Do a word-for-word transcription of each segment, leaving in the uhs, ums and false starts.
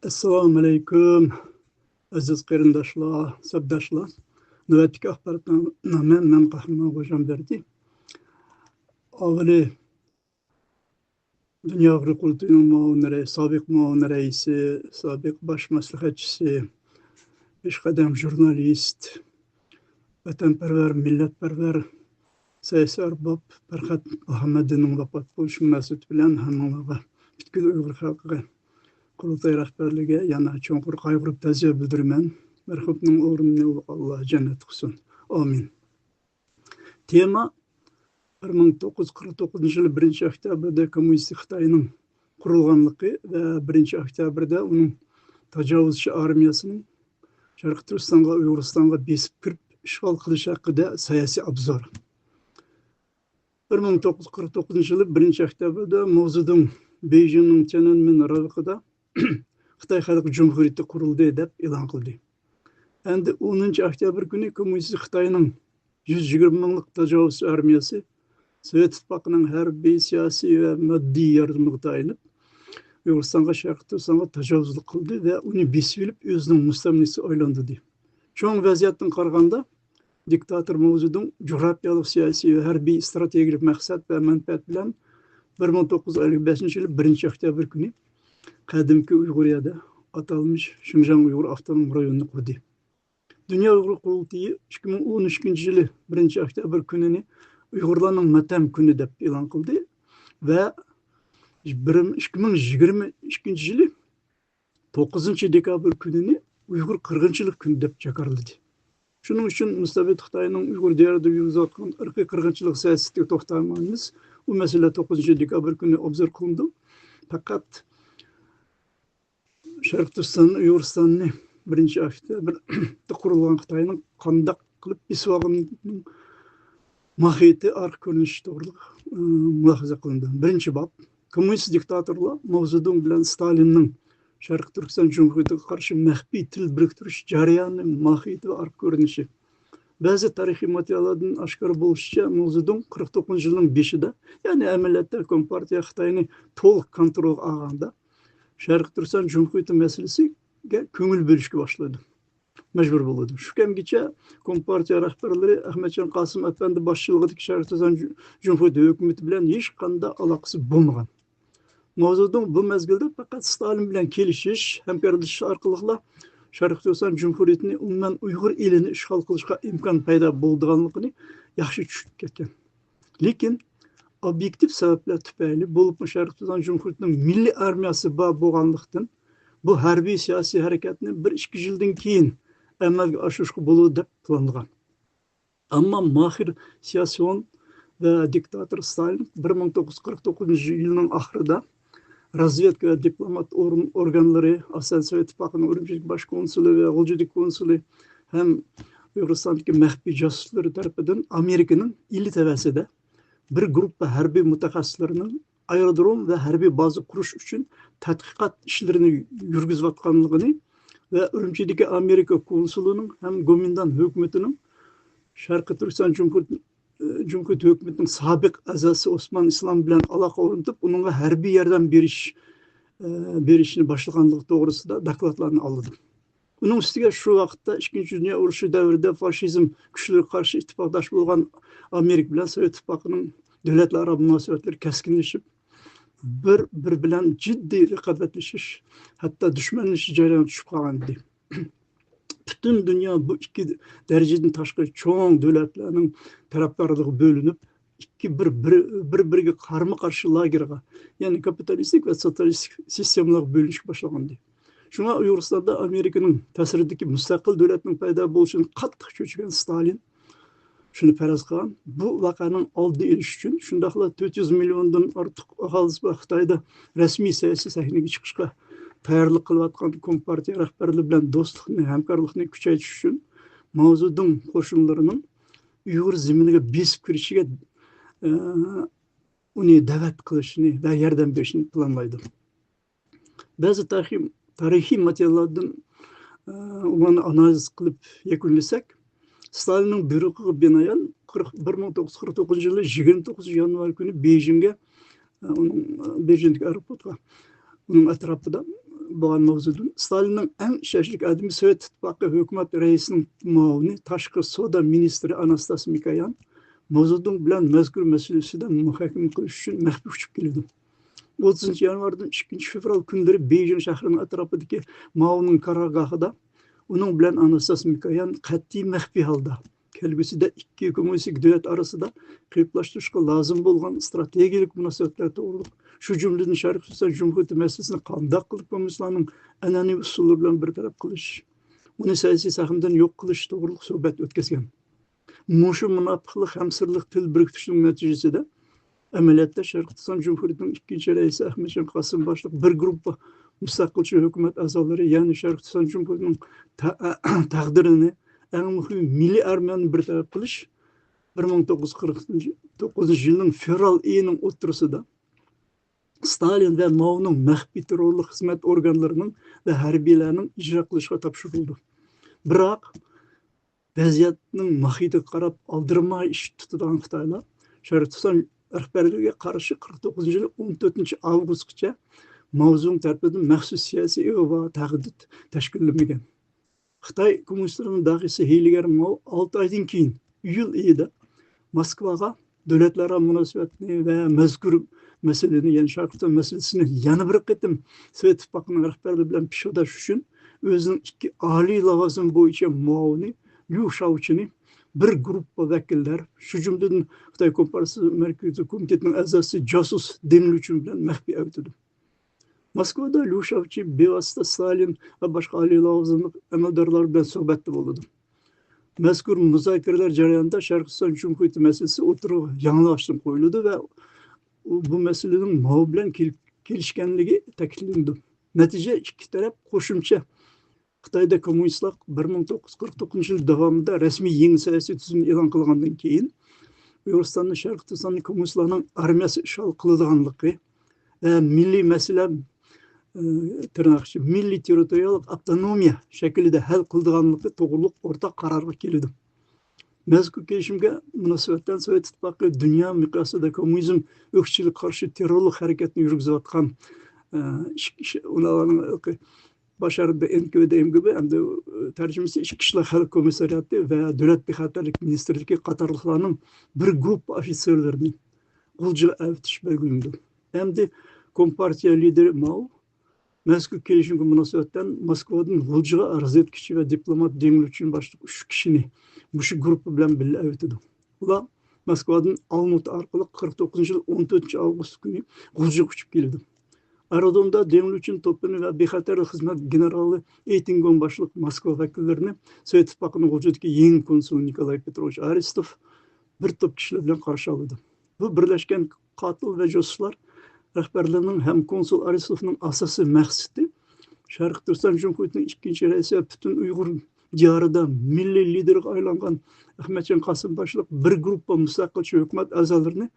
ئەسسالامۇ ئەلەيكۇم، ئەزىز قېرىنداشلار، سەپداشلار. نۆۋەتتىكى ئاخباراتنامە مەن قەھرىمان غوجامبەردى. ئاۋۋىلى دۇنيا ئۇيغۇر قۇرۇلتىيىنىڭ مۇئاۋىن رەئىسى، سابىق مۇئاۋىن رەئىسى، سابىق باش مەسلىھەتچىسى، پېشقەدەم ژۇرنالىست، ۋەتەنپەرۋەر، مىللەتپەرۋەر سىياسىي ئەرباب پەرھات مۇھەممەدىننىڭ ۋاپات بولۇشى مۇناسىۋىتى بىلەن ھەممىڭلارغا، پۈتكۈل ئۇيغۇر خەلقىگە، قۇرۇلتاي رەھبەرلىكىگە يەنە چوڭقۇر قايغۇرۇپ تەزىيە بىلدۈرىمەن. مەرھۇمنىڭ ئورنىنى ئۇلۇغ ئاللا جەننەت قىلسۇن. ئامىن. تېما: بىر مىڭ توققۇز يۈز قىرىق توققۇزىنچى يىلى بىرىنچى ئۆكتەبىردە كوممۇنىستىك خىتاينىڭ قۇرۇلغانلىقى ۋە بىرىنچى ئۆكتەبىردە ئۇنىڭ تاجاۋۇزچى ئارمىيەسىنىڭ شەرقىي تۈركىستانغا، ئۇيغۇرىستانغا بېسىپ كىرىپ ئىشغال قىلىش ھەققىدە سىياسىي ئابزور. بىر مىڭ توققۇز يۈز قىرىق توققۇزىنچى يىلى بىرىنچى ئۆكتەبىردە ماۋزېدۇڭ بېيجىڭنىڭ تيەنئەنمېن راۋىقىدا خىتاي خەلق جۇمھۇرىيىتى قۇرۇلدى دەپ ئېلان قىلدى. ئەمدى ئونىنچى ئۆكتەبىر كۈنى كوممۇنىست خىتاينىڭ يۈز يىگىرمە مىڭلىق تاجاۋۇزچى ئارمىيەسى سوۋېت ئىتتىپاقىنىڭ ھەربىي، سىياسىي ۋە ماددىي ياردىمىغا تايىنىپ، ئۇيغۇرىستانغا، شەرقىي تۈركىستانغا تاجاۋۇزلۇق قىلدى ۋە ئۇنى بېسىۋېلىپ، ئۆزىنىڭ مۇستەملىكىسىگە ئايلاندۇردى. چوڭ ۋەزىيەتتىن قارىغاندا، دىكتاتور ماۋزېدۇڭ جۇغراپىيەلىك، سىياسىي ۋە ھەربىي ئىستراتېگىيەلىك مەقسەت ۋە مەنپەئەت بىلەن بىر مىڭ توققۇز يۈز ئەللىك بەشىنچى يىلى بىرىنچى ئۆكتەبىر كۈنى قەدىمكى ئۇيغۇرىيەدە ئاتالمىش شىنجاڭ ئۇيغۇر ئاپتونوم رايونىنى قۇردى. دۇنيا ئۇيغۇر قۇرۇلتىيى ئىككى مىڭ ئون ئۈچىنچى يىلى بىرىنچى ئۆكتەبىر كۈنىنى ئۇيغۇرلارنىڭ ماتەم كۈنى دەپ ئېلان قىلدى ۋە بىر، ئىككى مىڭ يىگىرمە ئىككىنچى يىلى توققۇزىنچى دېكابىر كۈنىنى ئۇيغۇر قىرغىنچىلىق كۈنى دەپ جاكارلىدى. شۇنىڭ ئۈچۈن مۇستەبىت خىتاينىڭ ئۇيغۇر دىيارىدا يۈرگۈزۈۋاتقان ئىرقىي قىرغىنچىلىق سىياسىتىگە توختالمايمىز. ئۇ مەسىلە توققۇزىنچى دېكابىر كۈنى ئوبزور قىلىنىدۇ. پەقەت شەرقىي تۈركىستان، ئۇيغۇرىستاننى بىرىنچى ئۆكتەبىردە قۇرۇلغان خىتاينىڭ قانداق قىلىپ بېسىۋالغىنىنىڭ ماھىيىتى، ئارقا كۆرۈنۈشى توغرىلىق، ئى، مۇلاھىزە قىلىنىدۇ. بىرىنچى باب. كوممۇنىست دىكتاتورلار ماۋزېدۇڭ بىلەن ستالىننىڭ شەرقىي تۈركىستان جۇمھۇرىيىتىگە قارشى مەخپىي تىل بىرىكتۈرۈش جەريانى، ماھىيىتى ۋە ئارقا كۆرۈنۈشى. بەزى تارىخىي ماتېرىياللاردىن ئاشكارا بولۇشىچە، ماۋزېدۇڭ قىرىق توققۇزىنچى يىلنىڭ بېشىدا، يەنى ئەمەلىيەتتە كومپارتىيە خىتاينى تولۇق كونترولغا ئالغاندا، شەرقىي تۈركىستان جۇمھۇرىيىتى مەسىلىسىگە كۆڭۈل بۆلۈشكە باشلايدۇ. مەجبۇر بولىدۇ. شۇ كەمگىچە كومپارتىيە رەھبەرلىرى ئەخمەتجان قاسىم ئەپەندى باشچىلىقىدىكى شەرقىي تۈركىستان جۇ-، جۇمھۇرىيىتى ھۆكۈمىتى بىلەن ھېچقانداق ئالاقىسى بولمىغان. ماۋزېدۇڭ بۇ مەزگىلدە پەقەت ستالىن بىلەن كېلىشىش، ھەمكارلىشىش ئارقىلىقلا شەرقىي تۈركىستان جۇمھۇرىيىتىنى، ئومۇمەن ئۇيغۇر ئېلىنى ئىشغال قىلىشقا ئىمكان پەيدا بولىدىغانلىقىنى ياخشى چۈشىنىپ كەتكەن. لېكىن ئوبيېكتىپ سەۋەبلەر تۈپەيلى، بولۇپمۇ شەرقىي تۈركىستان جۇمھۇرىيىتىنىڭ مىللىي ئارمىيەسى بار بولغانلىقتىن، بۇ ھەربىي سىياسىي ھەرىكەتنى بىر ئىككى يىلدىن كېيىن ئەمەلگە ئاشۇرۇشقا بولىدۇ دەپ پىلانلىغان. ئەمما ماخىر سياسيون ۋە دىكتاتور ستالىن بىر مىڭ توققۇز يۈز قىرىق توققۇزىنچى يىلنىڭ ئاخىرىدا رازۋېدكا ۋە دىپلومات ئورۇن-، ئورگانلىرى، ئاساسەن سوۋېت ئىتتىپاقىنىڭ ئۈرۈمچىدىكى باش كونسۇلى ۋە غۇلجىدىكى كونسۇلى ھەم ئۇيغۇرىستاندىكى مەخپىي جاسۇسلىرى تەرىپىدىن ئامېرىكىنىڭ ئىلى تەۋەسىدە بىر گۇرۇپپا ھەربىي مۇتەخەسسىسلىرىنىڭ ئايرودروم ۋە ھەربىي بازا قۇرۇش ئۈچۈن تەتقىقات ئىشلىرىنى يۈرگۈزۈۋاتقانلىقىنى ۋە ئۈرۈمچىدىكى ئامېرىكا كونسۇلىنىڭ ھەم گومىندان ھۆكۈمىتىنىڭ شەرقىي تۈركىستان جۇمھۇرىيىتى، جۇمھۇرىيىتى ھۆكۈمىتىنىڭ سابىق ئەزاسى ئوسمان ئىسلام بىلەن ئالاقە ئورنىتىپ، ئۇنىڭغا ھەربىي ياردەم بېرىش، ئە، بېرىشنى باشلىغانلىقى توغرىسىدا دوكلاتلارنى ئالدىم. ئۇنىڭ ئۈستىگە شۇ ۋاقىتتا ئىككىنچى دۇنيا ئۇرۇشى دەۋرىدە فاشىزم كۈچلىرىگە قارشى ئىتتىپاقداش بولغان ئامېرىكا بىلەن سوۋېت ئىتتىپاقىنىڭ دۆلەتلەرئارا مۇناسىۋەتلىرى كەسكىنلىشىپ، بىر-بىرى بىلەن جىددىي رىقابەتلىشىش، ھەتتا دۈشمەنلىشىش جەريانىغا چۈشۈپ قالغانىدى. پۈتۈن دۇنيا بۇ ئىككى دەرىجىدىن تاشقىرى چوڭ دۆلەتلەرنىڭ تەرەپدارلىقىغا بۆلۈنۈپ، ئىككى بىر، بىر، بىر-بىرىگە قارىمۇ قارشى لاگېرغا، يەنى كاپىتالىستىك ۋە سوتسىيالىستىك سىستېمىلارغا بۆلۈنۈشكە باشلىغانىدى. شۇڭا ئۇيغۇرىستاندا ئامېرىكىنىڭ تەسىرىدىكى مۇستەقىل دۆلەتنىڭ پەيدا بولۇشىدىن قاتتىق چۆچۈگەن ستالىن شۇنى پەرەز قىلغان، بۇ ۋەقەنىڭ ئالدىنى ئېلىش ئۈچۈن، شۇنداقلا تۆت يۈز مىليوندىن ئارتۇق ئاھالىسى بار خىتايدا رەسمىي سىياسىي سەھنىگە چىقىشقا تەييارلىق قىلىۋاتقان كومپارتىيە رەھبەرلىرى بىلەن دوستلۇقنى، ھەمكارلىقنى كۈچەيتىش ئۈچۈن ماۋزېدۇڭ قوشۇنلىرىنىڭ ئۇيغۇر زېمىنىغا بېسىپ كىرىشىگە، ئە، ئۇنى دەۋەت قىلىشنى ۋە ياردەم بېرىشنى پىلانلايدۇ. بەزى تارىخىي، تارىخىي ماتېرىياللاردىن، ئە، ئۇلارنى ئانالىز قىلىپ يەكۈنلىسەك، ستالىننىڭ بۇيرۇقىغا بىنائەن، قىرىق، بىر مىڭ توققۇز يۈز قىرىق توققۇزىنچى يىلى يىگىرمە توققۇزىنچى يانۋار كۈنى بېيجىڭگە، ئە، ئۇنىڭ، ئە، بېيجىڭدىكى ئايروپورتقا، ئۇنىڭ ئەتراپىدا بولغان ماۋزېدۇڭ، ستالىننىڭ ئەڭ ئىشەنچلىك ئادىمى، سوۋېت ئىتتىپاقى ھۆكۈمەت رەئىسىنىڭ مۇئاۋىنى، تاشقى سودا مىنىستىرى ئاناستاس مىكايان ماۋزېدۇڭ بىلەن مەزكۇر مەسىلە يۈزىسىدە مۇھاكىمە قىلىش ئۈچۈن مەخپىي ئۇچۇپ كېلىدۇ. ئوتتۇزىنچى يانۋاردىن ئىككىنچى فېۋرال كۈنلىرى بېيجىڭ شەھىرىنىڭ ئەتراپىدىكى ماۋنىڭ قارارگاھىدا ئۇنىڭ بىلەن ئاناستاس مىكايان قەتئىي مەخپىي ھالدا كەلگۈسىدە ئىككى كوممۇنىستىك دۆلەت ئارىسىدا قېلىپلاشتۇرۇشقا لازىم بولغان ئىستراتېگىيەلىك مۇناسىۋەتلەر توغرۇلۇق، شۇ جۈملىدىن شەرقىي تۈركىستان جۇمھۇرىيىتى مەسىلىسىنى قانداق قىلىپ كوممۇنىستلارنىڭ ئەنئەنىۋى ئۇسۇللىرى بىلەن بىر تەرەپ قىلىش، ئۇنى سىياسىي سەھنىدىن يوق قىلىش توغرۇلۇق سۆھبەت ئۆتكۈزگەن. مۇشۇ مۇناپىقلىق ھەم سىرلىق تىل بىرىكتۈرۈشنىڭ نەتىجىسىدە ئەمەلىيەتتە شەرقىي تۈركىستان جۇمھۇرىيىتىنىڭ ئىككىنچى رەئىسى ئەخمەتجان قاسىم باشلىق بىر گۇرۇپپا مۇستەقىلچى ھۆكۈمەت ئەزالىرى، يەنى شەرقىي تۈركىستان جۇمھۇرىيىتىنىڭ تە-، تەقدىرىنى ئەڭ مۇھىم مىللىي ئارمىيەنى بىر تەرەپ قىلىش، بىر مىڭ توققۇز يۈز قىرىق توققۇزىنچى يىلنىڭ فېۋرال ئېيىنىڭ ئوتتۇرىسىدا ستالىن ۋە ماۋنىڭ مەخپىي تېررورلۇق خىزمەت ئورگانلىرىنىڭ ۋە ھەربىيلەرنىڭ ئىجرا قىلىشىغا تاپشۇرۇلدى. بىراق، ۋەزىيەتنىڭ ماھىيىتىگە قاراپ ئالدىرىماي ئىش تۇتىدىغان خىتايلار شەرقىي تۈركىستان رەھبەرلىكىگە قارشى قىرىق توققۇزىنچى يىلى ئون تۆتىنچى ئاۋغۇستقىچە ماۋزېدۇڭ تەرىپىدىن مەخسۇس سىياسىي ئىغۋا، تەھدىت تەشكىللىمىگەن. خىتاي كوممۇنىستلىرىنىڭ داھىيسى ھېيلگېر ماۋ ئالتە ئايدىن كېيىن، ئىيۇل ئېيىدا موسكۋاغا دۆلەتلەرئارا مۇناسىۋەتنى ۋە مەزكۇر مەسىلىنى، يەنى شەرقىي تۈركىستان مەسىلىسىنى يەنە بىر قېتىم سوۋېت ئىتتىپاقىنىڭ رەھبەرلىرى بىلەن پىشۇداشلىشىش ئۈچۈن ئۆزىنىڭ ئىككى ئالىي لاۋازىم بويىچە مۇئاۋىنى ليۇ شاۋچىنى بىر گۇرۇپپا ۋەكىللەر، شۇ جۈملىدىن خىتاي كومپارتىيىسى مەركىزىي كومىتېتىنىڭ ئەزاسى جاسۇس دېڭ لۇچۈن بىلەن مەخپىي ئەۋېتىدۇ. موسكۋادا ليۇ شاۋچى بىۋاسىتە ستالىن ۋە باشقا ئالىي لاۋازىملىق ئەمەلدارلار بىلەن سۆھبەتتە بولىدۇ. مەزكۇر مۇزاكىرىلەر جەريانىدا شەرقىي تۈركىستان جۇمھۇرىيىتى مەسىلىسى ئوتتۇرىغا يېڭىلاشتىن قويۇلىدۇ ۋە ئۇ بۇ مەسىلىنىڭ ماۋ بىلەن كېل-، كېلىشكەنلىكى تەكىتلىنىدۇ. نەتىجە، ئىككى تەرەپ قوشۇمچە خىتايدا كوممۇنىستلار بىر مىڭ توققۇز يۈز قىرىق توققۇزىنچى يىل داۋامىدا رەسمىي يېڭى سىياسىي تۈزۈمنى ئېلان قىلغاندىن كېيىن، ئۇيغۇرىستاندا شەرقىي تۈركىستاندا كوممۇنىستلارنىڭ ئارمىيەسى ئىشغال قىلىدىغانلىقى ۋە مىللىي مەسىلە، ئى، تىرناق ئىچى مىللىي تېررىتورىيەلىك ئاپتونومىيە شەكلىدە ھەل قىلىدىغانلىقى توغرۇلۇق ئورتاق قارارغا كېلىدۇ. مەزكۇر كېلىشىمگە مۇناسىۋەتەن سوۋېت ئىتتىپاقى دۇنيا مىقياسىدا كوممۇنىزم ئۆكچىلىك قارشى تېررورلۇق ھەرىكەتنى يۈرگۈزۈۋاتقان، ئى، ئىش-، ئىش-، ئۇلارنىڭ باشاردا ئېن كيۇ دى ئېم گۇ بى ھەمدە، ئى، تەرجىمىسى ئىچكى ئىشلار خەلق كومىسسارىياتى ۋە دۆلەت بىخەتەرلىك مىنىستىرلىكى قاتارلىقلارنىڭ بىر گۇرۇپپا ئوفىتسېرلىرىنى غۇلجىغا ئەۋېتىش بەلگىلىنىدۇ. ئەمدى كومپارتىيە لىدېرى ماۋ مەزكۇر كېلىشىمگە مۇناسىۋەتەن موسكۋادىن غۇلجىغا رازۋېدكىچى ۋە دىپلومات دېڭ لۇچۈن باشلىق ئۈچ كىشىنى مۇشۇ گۇرۇپپا بىلەن بىللە ئەۋېتىدۇ. ئۇلار موسكۋادىن ئالمۇتا ئارقىلىق قىرىق توققۇزىنچى يىل ئون تۆتىنچى ئاۋغۇست كۈنى غۇلجىغا ئۇچۇپ كېلىدۇ. ئايرودرومدا دېڭ لۇچۈن توپىنى ۋە بىخەتەرلىك خىزمەت گېنېرالى ئېيتىنگون باشلىق موسكۋا ۋەكىللىرىنى سوۋېت ئىتتىپاقىنىڭ غۇلجىدىكى يېڭى كونسۇلى نىكولاي پېتروۋىچ ئارىستوف بىر توپ كىشىلەر بىلەن قارشى ئالىدۇ. بۇ بىرلەشكەن قاتىل ۋە جاسۇسلار رەھبەرلىرىنىڭ ھەم كونسۇل ئارىستوفنىڭ ئاساسىي مەقسىتى شەرقىي تۈركىستان جۇمھۇرىيىتىنىڭ ئىككىنچى رەئىسى ۋە پۈتۈن ئۇيغۇر دىيارىدا مىللىي لىدېرغا ئايلانغان ئەخمەتجان قاسىم باشلىق بىر گۇرۇپپا مۇستەقىلچى ھۆكۈمەت ئەزالىرىنى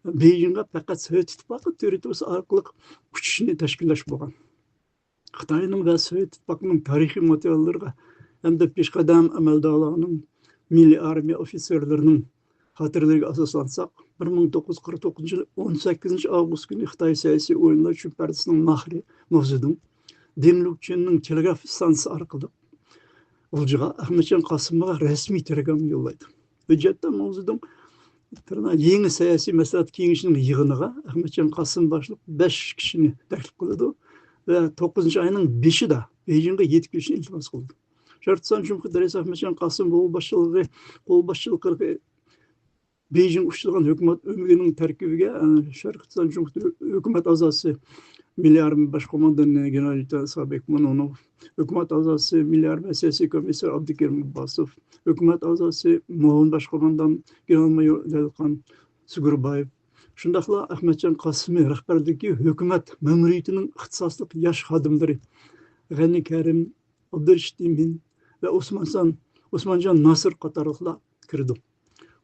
بېيجىڭغا پەقەت سوۋېت ئىتتىپاقى تېررىتورىيىسى ئارقىلىق ئۇچۇشنى تەشكىللەش بولغان. خىتاينىڭ ۋە سوۋېت ئىتتىپاقىنىڭ تارىخىي ماتېرىياللىرىغا ھەمدە پېشقەدەم ئەمەلدارلارنىڭ، مىللىي ئارمىيە ئوفىتسېرلىرىنىڭ خاتىرىلىرىگە ئاساسلانساق، بىر مىڭ توققۇز يۈز قىرىق توققۇزىنچى يىل ئون سەككىزىنچى ئاۋغۇست كۈنى خىتاي سىياسىي ئويۇنلار چۈمپەردىسىنىڭ ماھىرى ماۋزېدۇڭ دېڭ لۇچۈننىڭ تېلېگراف ئىستانسىسى ئارقىلىق غۇلجىغا ئەخمەتجان قاسىمغا رەسمىي تېلېگرامما يوللايدۇ. ھۆججەتتە ماۋزېدۇڭ يېڭى سىياسىي مەسلىھەت كېڭىشىنىڭ يىغىنىغا ئەخمەتجان قاسىم باشلىق بەش كىشىنى تەكلىپ قىلىدۇ ۋە توققۇزىنچى ئاينىڭ بېشىدا بېيجىڭغا يېتىپ كېلىشنى ئىلتىماس قىلىدۇ. شەرقىي تۈركىستان جۇمھۇرىيىتى رەئىسى ئەخمەتجان قاسىم باشچىلىقى، قولباشچىلىقى بېيجىڭ ئۇچرىغان ھۆكۈمەت ئۆمىكىنىڭ تەركىبىگە، ئە، شەرقىي تۈركىستان جۇمھۇرىيىتى ھۆكۈمەت ئەزاسى، مىللىي ئارمىيە باش قوماندانى گېنېرال لېيتېنانت ئىسابېك مۇنۇنوف، ھۆكۈمەت ئەزاسى، مىللىي ئارمىيە سىياسىي كومىسسارى ئابدۇكېرىم ئابباسوف، ھۆكۈمەت ئەزاسى، مۇئاۋىن باش قوماندان گېنېرال مايور دەلىخان سۇگۇربايېۋ، شۇنداقلا ئەخمەتجان قاسىمى رەھبەرلىكىدىكى ھۆكۈمەت مەمۇرىيىتىنىڭ ئىختىساسلىق ياش خادىملىرى غەنى كەرىم، ئابدۇرېشىت ئىمىن ۋە ئوسمانجان، ئوسمانجان ناسىر قاتارلىقلار كىرىدۇ.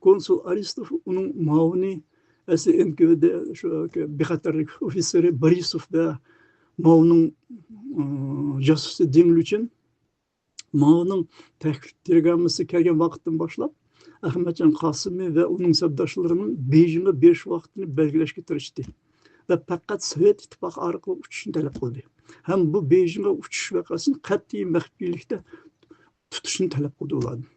كونسۇل ئارىستوف، ئۇنىڭ مۇئاۋىنى، ئەسلى ئېن كيۇ دى شۇ بىخەتەرلىك ئوفىتسېرى بارىسوف ۋە ماۋنىڭ، ئى، جاسۇسى دېڭ لۈچۈن ماۋنىڭ تەكلىپ تېلېگراممىسى كەلگەن ۋاقىتتىن باشلاپ، ئەخمەتجان قاسىمى ۋە ئۇنىڭ سەپداشلىرىنىڭ بېيجىڭغا بېرىش ۋاقتىنى بەلگىلەشكە تىرىشتى ۋە پەقەت سوۋېت ئىتتىپاقى ئارقىلىق ئۇچۇشنى تەلەپ قىلدى. ھەم بۇ بېيجىڭغا ئۇچۇش ۋەقەسىنى قەتئىي مەخپىيلىكتە تۇتۇشنى تەلەپ قىلدى ئۇلاردىن.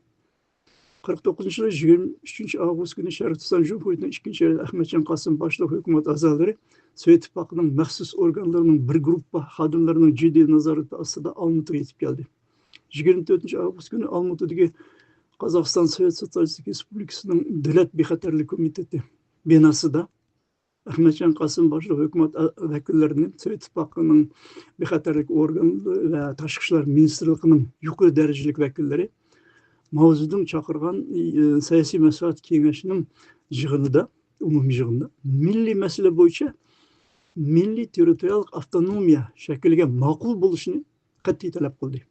قىرىق توققۇزىنچى يىلى يىگىرمە ئۈچىنچى ئاۋغۇست كۈنى شەرقىي تۈركىستان جۇمھۇرىيىتىنىڭ ئىككىنچى ئەھمەتجان قاسىم باشلىق ھۆكۈمەت ئەزالىرى سوۋېت ئىتتىپاقىنىڭ مەخسۇس ئورگانلىرىنىڭ بىر گۇرۇپپا خادىملىرىنىڭ جىددىي نازارىتى ئاستىدا ئالمۇتىغا يېتىپ كەلدى. يىگىرمە تۆتىنچى ئاۋغۇست كۈنى ئالمۇتىدىكى قازاقىستان سوۋېت سوتسىيالىستىك رېسپۇبلىكىسىنىڭ دۆلەت بىخەتەرلىك كومىتېتى بىناسىدا ئەخمەتجان قاسىم باشلىق ھۆكۈمەت ۋەكىللىرىنى، سوۋېت ئىتتىپاقىنىڭ بىخەتەرلىك ئورگانلىرى ۋە تاشقى ئىشلار مىنىستىرلىقىنىڭ يۇقىرى دەرىجىلىك ۋەكىللىرى ماۋزېدۇڭ چاقىرغان، ئى، سىياسىي مەسلىھەت كېڭەشنىڭ يىغىنىدا، ئومۇمىي يىغىنىدا مىللىي مەسىلە بويىچە مىللىي تېررىتورىياللىق ئاپتونومىيە شەكلىگە ماقۇل بولۇشىنى قەتئىي تەلەپ قىلدى.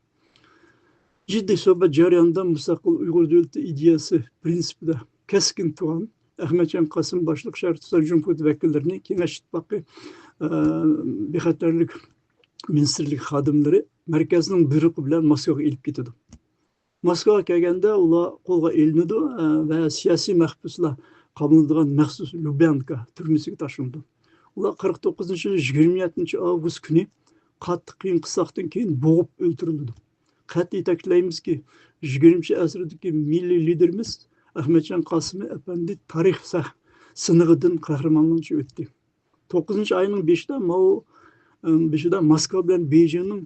جىددىي سۆھبەت جەريانىدا مۇستەقىل ئۇيغۇر دۆلىتى ئىدىيەسى پىرىنسىپىدا كەسكىن تۇرغان ئەخمەتجان قاسىم باشلىق شەرقىي تۈركىستان جۇمھۇرىيىتى ۋەكىللىرىنى كېڭەش ئىتتىپاقى، ئە، بىخەتەرلىك مىنىستىرلىك خادىملىرى مەركەزنىڭ بۇيرۇقى بىلەن موسكۋاغا ئېلىپ كېتىدۇ. موسكۋاغا كەلگەندە ئۇلار قولغا ئېلىنىدۇ، ئە، ۋە سىياسىي مەھبۇسلار قامىلىدىغان مەخسۇس لۇبيانكا تۈرمىسىگە تاشلىنىدۇ. ئۇلار قىرىق توققۇزىنچى يىلى يىگىرمە يەتتىنچى ئاۋغۇست كۈنى قاتتىق قىيىن قىستاقتىن كېيىن بوغۇپ ئۆلتۈرۈلىدۇ. قەتئىي تەكىتلەيمىزكى، يىگىرمىنچى ئەسىردىكى مىللىي لىدېرىمىز ئەخمەتجان قاسىمى ئەپەندى تارىخ سەھ-، سىنىقىدىن قەھرىمانلىقچە ئۆتتى. توققۇزىنچى ئاينىڭ بېشىدا ماۋۇ، ئىم، بېشىدا موسكۋا بىلەن بېيجىڭنىڭ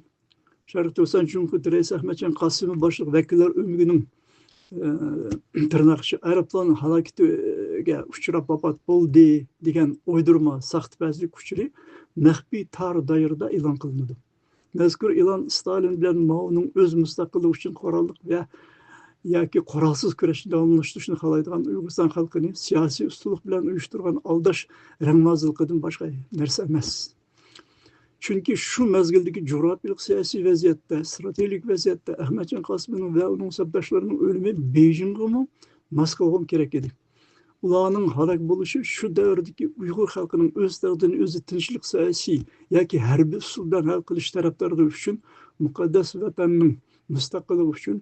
شەرقىي تۈركىستان جۇمھۇرىيىتى رەئىسى ئەخمەتجان قاسىمى باشلىق ۋەكىللەر ئۆمىكىنىڭ، ئە، تىرناق ئىچى ئايروپىلان ھالاكىتىگە ئۇچراپ ۋاپات بولدى دېگەن ئويدۇرما ساختىپەزلىك ئۇچۇرى مەخپىي تار دائىرىدە ئېلان قىلىنىدۇ. مەزكۇر ئېلان ستالىن بىلەن ماۋنىڭ ئۆز مۇستەقىللىقى ئۈچۈن قوراللىق ۋە ياكى قورالسىز كۈرەشنى داۋاملاشتۇرۇشنى خالايدىغان ئۇيغۇرىستان خەلقىنى سىياسىي ئۇستىلىق بىلەن ئۇيۇشتۇرغان ئالداش رەڭمازلىقىدىن باشقا نەرسە ئەمەس. چۈنكى شۇ مەزگىلدىكى جۇغراپىيەلىك سىياسىي ۋەزىيەتتە، ئىستراتېگىيەلىك ۋەزىيەتتە ئەخمەتجان قاسىمنىڭ ۋە ئۇنىڭ سەپداشلىرىنىڭ ئۆلۈمى بېيجىڭغىمۇ، ماسكۋاغىمۇ كېرەك ئىدى. ئۇلارنىڭ ھالاك بولۇشى شۇ دەۋردىكى ئۇيغۇر خەلقىنىڭ ئۆز تەقدىرىنى ئۆزى تىنچلىق سىياسىي ياكى ھەربىي ئۇسۇل بىلەن ھەل قىلىش تەرەپدارلىقى ئۈچۈن، مۇقەددەس ۋەتەننىڭ مۇستەقىللىقى ئۈچۈن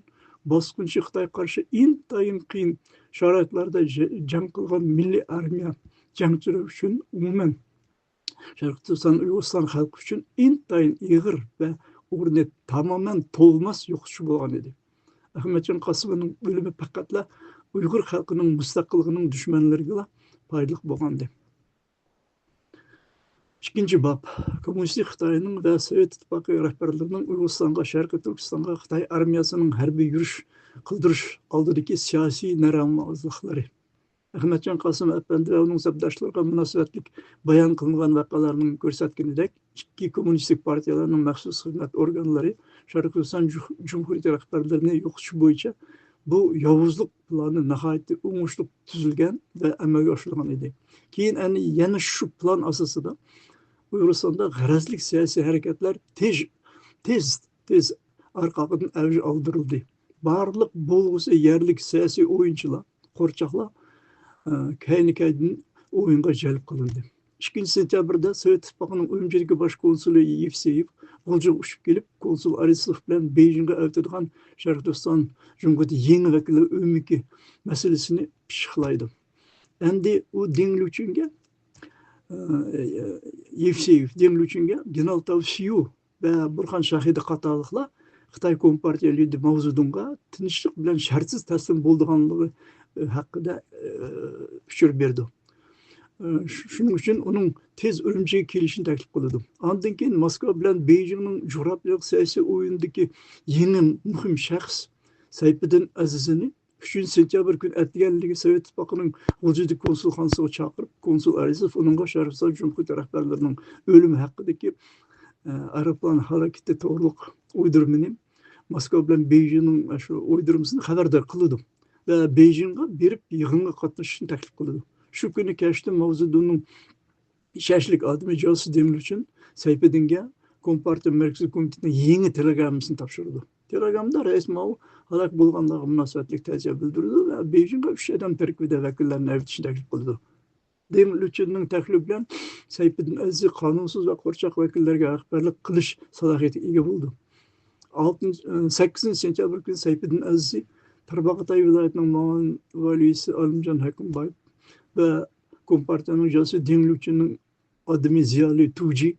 باسقۇنچى خىتايغا قارشى ئىنتايىن قىيىن شارائىتلاردا جە-، جەڭ قىلغان مىللىي ئارمىيە جەڭچىلىرى ئۈچۈن، ئومۇمەن، شەرقىي تۈركىستان، ئۇيغۇرىستان خەلقى ئۈچۈن ئىنتايىن ئېغىر ۋە ئورنى تامامەن تولماس يوقىتىش بولغان ئىدى. ئەخمەتجان قاسىمنىڭ ئۆلۈمى پەقەتلا ئۇيغۇر خەلقىنىڭ مۇستەقىللىقىنىڭ دۈشمەنلىرىگىلا پايدىلىق بولغانىدى. ئىككىنچى باب، كوممۇنىستىك خىتاينىڭ ۋە سوۋېت ئىتتىپاقى رەھبەرلىرىنىڭ ئۇيغۇرىستانغا، شەرقىي تۈركىستانغا خىتاي ئارمىيەسىنىڭ ھەربىي يۈرۈش قىلدۇرۇش ئالدىدىكى سىياسىي نارازىلىقلىرى. ئەخمەتجان قاسىم ئەپەندى ۋە ئۇنىڭ سەپداشلىرىغا مۇناسىۋەتلىك بايان قىلىنغان ۋەقەلەرنىڭ كۆرسەتكىنىدەك، ئىككى كوممۇنىستىك پارتىيەلەرنىڭ مەخسۇس خىزمەت ئورگانلىرى شەرقىي تۈركىستان جۇ-، جۇمھۇرىيىتى رەھبەرلىرىنى يوقىتىش بويىچە بۇ ياۋۇزلۇق پىلانى ناھايىتى ئوڭۇشلۇق تۈزۈلگەن ۋە ئەمەلگە ئاشۇرۇلغان ئىدى. كېيىن ئەنە يەنە شۇ پىلان ئاساسىدا ئۇيغۇرىستاندا غەرەزلىك سىياسىي ھەرىكەتلەر تېز، تېز، تېز ئارقا-ئارقىدىن ئەۋج ئالدۇرۇلدى. بارلىق بولغۇسى يەرلىك سىياسىي ئويۇنچىلار، قورچاقلار، ئە، كەينى-كەينىدىن ئويۇنغا جەلپ قىلىندى. ئىككىنچى سېنتيابىردا سوۋېت ئىتتىپاقىنىڭ ئۈرۈمچىدىكى باش كونسۇلى يېۋسېيېۋ غۇلجىغا ئۇچۇپ كېلىپ، كونسۇل ئارىسوف بىلەن بېيجىڭغا ئەۋېتىدىغان شەرقىي تۈركىستان جۇمھۇرىيىتى يېڭى ۋەكىللىرى ئۆمىكى مەسىلىسىنى پىششىقلايدۇ. ئەمدى ئۇ دېڭ لۇچۈنگە، ئە، يېۋسېيېۋ دېڭ لۇچۈنگە گېنېرال تاۋ سيۇ ۋە بۇرخان شاھىدى قاتارلىقلار خىتاي كومپارتىيە لىدىرى ماۋزېدۇڭغا تىنچلىق بىلەن شەرتسىز تەسلىم بولىدىغانلىقى ھەققىدە، ئە، ئۇچۇر بېرىدۇ. ئە، شۇ-، شۇنىڭ ئۈچۈن ئۇنىڭ تېز ئۈرۈمچىگە كېلىشىنى تەكلىپ قىلىدۇ. ئاندىن كېيىن موسكۋا بىلەن بېيجىڭنىڭ جۇغراپىيەلىك سىياسىي ئويۇنىدىكى يېڭى مۇھىم شەخس سەيپىدىن ئەزىزنى ئۈچىنچى سېنتيابىر كۈنى ئەتىگەنلىكى سوۋېت ئىتتىپاقىنىڭ غۇلجىدىكى كونسۇلخانىسىغا چاقىرىپ، كونسۇل ئارىسوف ئۇنىڭغا شەرقىي جۇمھۇرىيەت رەھبەرلىرىنىڭ ئۆلۈمى ھەققىدىكى، ئە، ئايروپىلان ھالاكىتى توغرۇلۇق ئويدۇرمىنى، موسكۋا بىلەن بېيجىڭنىڭ شۇ ئويدۇرمىسىنى خەۋەردار قىلىدۇ ۋە بېيجىڭغا بېرىپ يىغىنغا قاتنىشىشنى تەكلىپ قىلىدۇ. شۇ كۈنى كەچتە ماۋزېدۇڭنىڭ ئىشەنچلىك ئادىمى جاسۇس دېڭ لۇچۈن سەيپىدىنگە كومپارتىيە مەركىزىي كومىتېتىنىڭ يېڭى تېلېگراممىسىنى تاپشۇرىدۇ. تېلېگراممىدا رەئىس ماۋ ھالاك بولغانلارغا مۇناسىۋەتلىك تەزىيە بىلدۈرىدۇ ۋە بېيجىڭغا ئۈچ ئادەم تەركىبىدە ۋەكىللەرنى ئەۋېتىشنى تەكلىپ قىلىدۇ. دېڭ لۇچۈننىڭ تەكلىپى بىلەن سەيپىدىن ئەزىزى قانۇنسىز ۋە قورچاق ۋەكىللەرگە رەھبەرلىك قىلىش سالاھىيىتىگە ئىگە بولىدۇ. ئالتىنچى، سەككىزىنچى سېنتيابىر كۈنى سەيپىدىن ئەزىزى تارباغاتاي ۋىلايىتىنىڭ مۇئاۋىن ۋالىيسى ئالىمجان ھەكىمبايېۋ ۋە كومپارتىيەنىڭ جاسۇسى دېڭ لۇچۈننىڭ ئادىمى زىيالىي تۇجى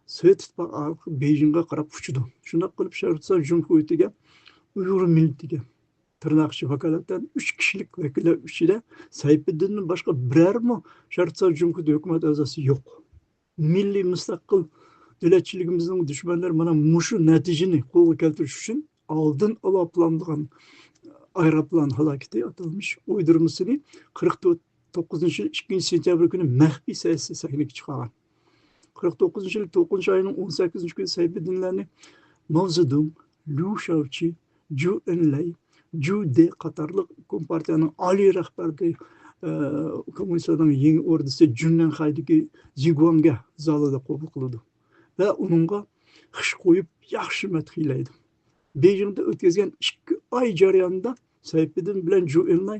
سوۋېت ئىتتىپاقى ئارقىلىق بېيجىڭغا قاراپ ئۇچىدۇ. شۇنداق قىلىپ شەرقىي تۈركىستان جۇمھۇرىيىتىگە ئۇيغۇر مىللىتىگە تىرناق ئىچى ۋاكالىتەن ئۈچ كىشىلىك ۋەكىللەر ئىچىدە سەيپىدىندىن باشقا بىرەرمۇ شەرقىي تۈركىستان جۇمھۇرىيىتى ھۆكۈمەت ئەزاسى يوق. مىللىي مۇستەقىل دۆلەتچىلىكىمىزنىڭ دۈشمەنلىرى مانا مۇشۇ نەتىجىنى قولغا كەلتۈرۈش ئۈچۈن ئالدىن ئالا پىلانلىغان ئايروپىلان ھالاكىتى ئاتالمىش ئويدۇرمىسىنى قىرىق توققۇزىنچى يىل ئىككىنچى سېنتيابىر كۈنى مەخپىي سەھىفىسىگە سەھنىگە چىقارغان. قىرىق توققۇزىنچى يىل توققۇزىنچى ئاينىڭ ئون سەككىزىنچى كۈنى سەيپىدىنلەرنى ماۋزېدۇڭ، ليۇ شياۋچى، جۇ ئېنلەي، جۇ دې قاتارلىق كومپارتىيەنىڭ ئالىي رەھبەرلىكى، ئە، كوممۇنىستلارنىڭ يېڭى ئوردىسى جۈننەنخەيدىكى زىگۇاڭگە زالىدا قوبۇل قىلىدۇ ۋە ئۇنىڭغا خىش قويۇپ ياخشى مەدھىيلەيدۇ. بېيجىڭدا ئۆتكۈزگەن ئىككى ئاي جەريانىدا سەيپىدىن بىلەن جۇ ئېنلەي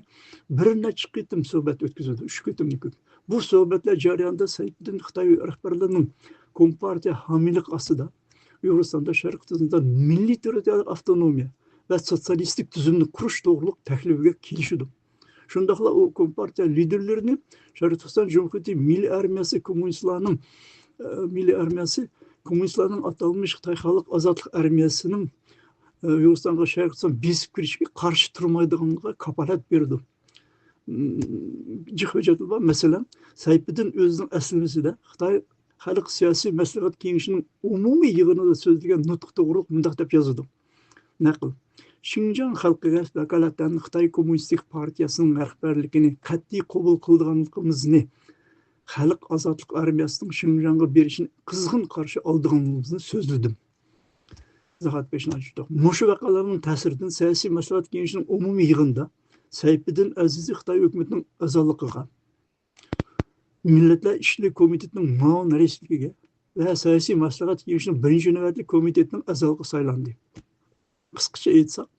بىر نەچچە قېتىم سۆھبەت ئۆتكۈزىدۇ، ئۈچ قېتىمدىن كۆپ. بۇ سۆھبەتلەر جەريانىدا سەيپىدىن خىتاي رەھبەرلىرىنىڭ كومپارتىيە ھامىيلىقى ئاستىدا ئۇيغۇرىستاندا شەرقىي تۈركىستاندا مىللىي تېررىتورىيەلىك ئاپتونومىيە ۋە سوتسىيالىستىك تۈزۈمنى قۇرۇش توغرۇلۇق تەكلىپىگە كېلىشىدۇ. شۇنداقلا ئۇ كومپارتىيە لىدېرلىرىنى شەرقىي تۈركىستان جۇمھۇرىيىتى مىللىي ئارمىيەسى كوممۇنىستلارنىڭ، ئە، مىللىي ئارمىيەسى كوممۇنىستلارنىڭ ئاتالمىش خىتاي خەلق ئازادلىق ئارمىيەسىنىڭ، ئە، ئۇيغۇرىستانغا شەرقىي تۈركىستان بېسىپ كىرىشىگە قارشى تۇرمايدىغانلىقىغا كاپالەت بېرىدۇ. جىق ھۆججەتلىرى بار. مەسىلەن، سەيپىدىن ئۆزىنىڭ ئەسلىمىسىدە خىتاي خەلق سىياسىي مەسلىھەت كېڭىشىنىڭ ئومۇمىي يىغىنىدا سۆزلىگەن نۇتۇق توغرۇلۇق مۇنداق دەپ يازىدۇ. نەقىل. شىنجاڭ خەلقىگە ۋاكالىتەن خىتاي كوممۇنىستىك پارتىيەسىنىڭ رەھبەرلىكىنى قەتئىي قوبۇل قىلىدىغانلىقىمىزنى، خەلق ئازادلىق ئارمىيەسىنىڭ شىنجاڭغا بېرىشىنى قىزغىن قارشى ئالىدىغانلىقىمىزنى سۆزلىدىم. ئىزاھات بېرىشنى ئاچتۇق. مۇشۇ ۋەقەلەرنىڭ تەسىرىدىن سىياسىي مەسلىھەت كېڭىشىنىڭ ئومۇمىي يىغىنىدا سەيپىدىن ئەزىزى خىتاي ھۆكۈمىتىنىڭ ئەزالىقىغا، مىللەتلەر ئىشلىرى كومىتېتىنىڭ مۇئاۋىن رەئىسلىكىگە ۋە سىياسىي مەسلىھەت كېڭىشىنىڭ بىرىنچى نۆۋەتلىك كومىتېتىنىڭ ئەزالىقىغا سايلاندى. قىسقىچە ئېيتساق،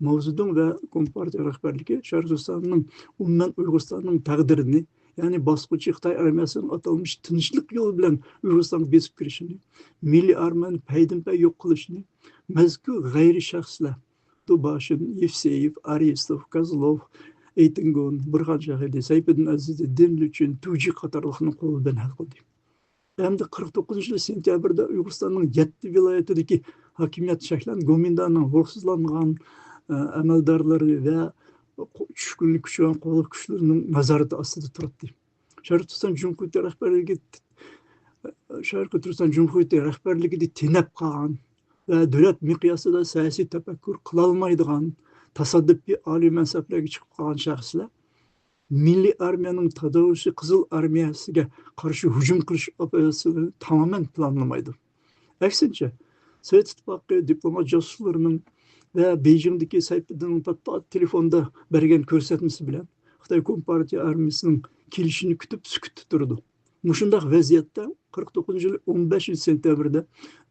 ماۋزېدۇڭ ۋە كومپارتىيە رەھبەرلىكى شەرقىي تۈركىستاننىڭ، ئومۇمەن ئۇيغۇرىستاننىڭ تەقدىرىنى، يەنى باسقۇنچى خىتاي ئارمىيەسىنىڭ ئاتالمىش تىنچلىق يولى بىلەن ئۇيغۇرىستانغا بېسىپ كىرىشىنى، مىللىي ئارمىيەنى پەيدىنپەي يوق قىلىشىنى، مەزكۇر غەيرىي شەخسلەر، دۇباشىن، يېفسېيېف، ئارىستوف، كازلوف، ئېيتىنگون، بۇرھان شاھىدى، سەيپىدىن ئەزىزى، دىن لۈچۈن، تۇجى قاتارلىقلارنىڭ قولى بىلەن ھەل قىلدى. ھەمدە قىرىق توققۇزىنچى يىلى سېنتيابىردا ئۇيغۇرىستاننىڭ يەتتە ۋىلايىتىدىكى ھاكىمىيەت شەكلەن گومىنداڭنىڭ روھسىزلانغان، ئە، ئەمەلدارلىرى ۋە قو-، چۈشكۈنلۈك كۈچىگەن قوللۇق كۈچلىرىنىڭ نازارىتى ئاستىدا تۇراتتى. شەرقىي تۈركىستان جۇمھۇرىيىتى رەھبەرلىكى، شەرقىي تۈركىستان جۇمھۇرىيىتى رەھبەرلىكىدە تېنەپ قالغان ۋە دۆلەت مىقياسىدا سىياسىي تەپەككۇر قىلالمايدىغان، تاسادىپىي ئالىي مەنسەپلەرگە چىقىپ قالغان شەخسلەر مىللىي ئارمىيەنىڭ تاداۋۇشى قىزىل ئارمىيەسىگە قارشى ھۇجۇم قىلىش ئوپېراتسىيىلىرىنى تامامەن پىلانلىمايدۇ. ئەكسىنچە، سوۋېت ئىتتىپاقى دىپلومات جاسۇسلىرىنىڭ ۋە بېيجىڭدىكى سەيپىدىننىڭ پات-پات تېلېفوندا بەرگەن كۆرسەتمىسى بىلەن خىتاي كومپارتىيە ئارمىيەسىنىڭ كېلىشىنى كۈتۈپ سۈكۈتتە تۇرىدۇ. مۇشۇنداق ۋەزىيەتتە قىرىق توققۇزىنچى يىلى ئون بەشىنچى سېنتيابىردا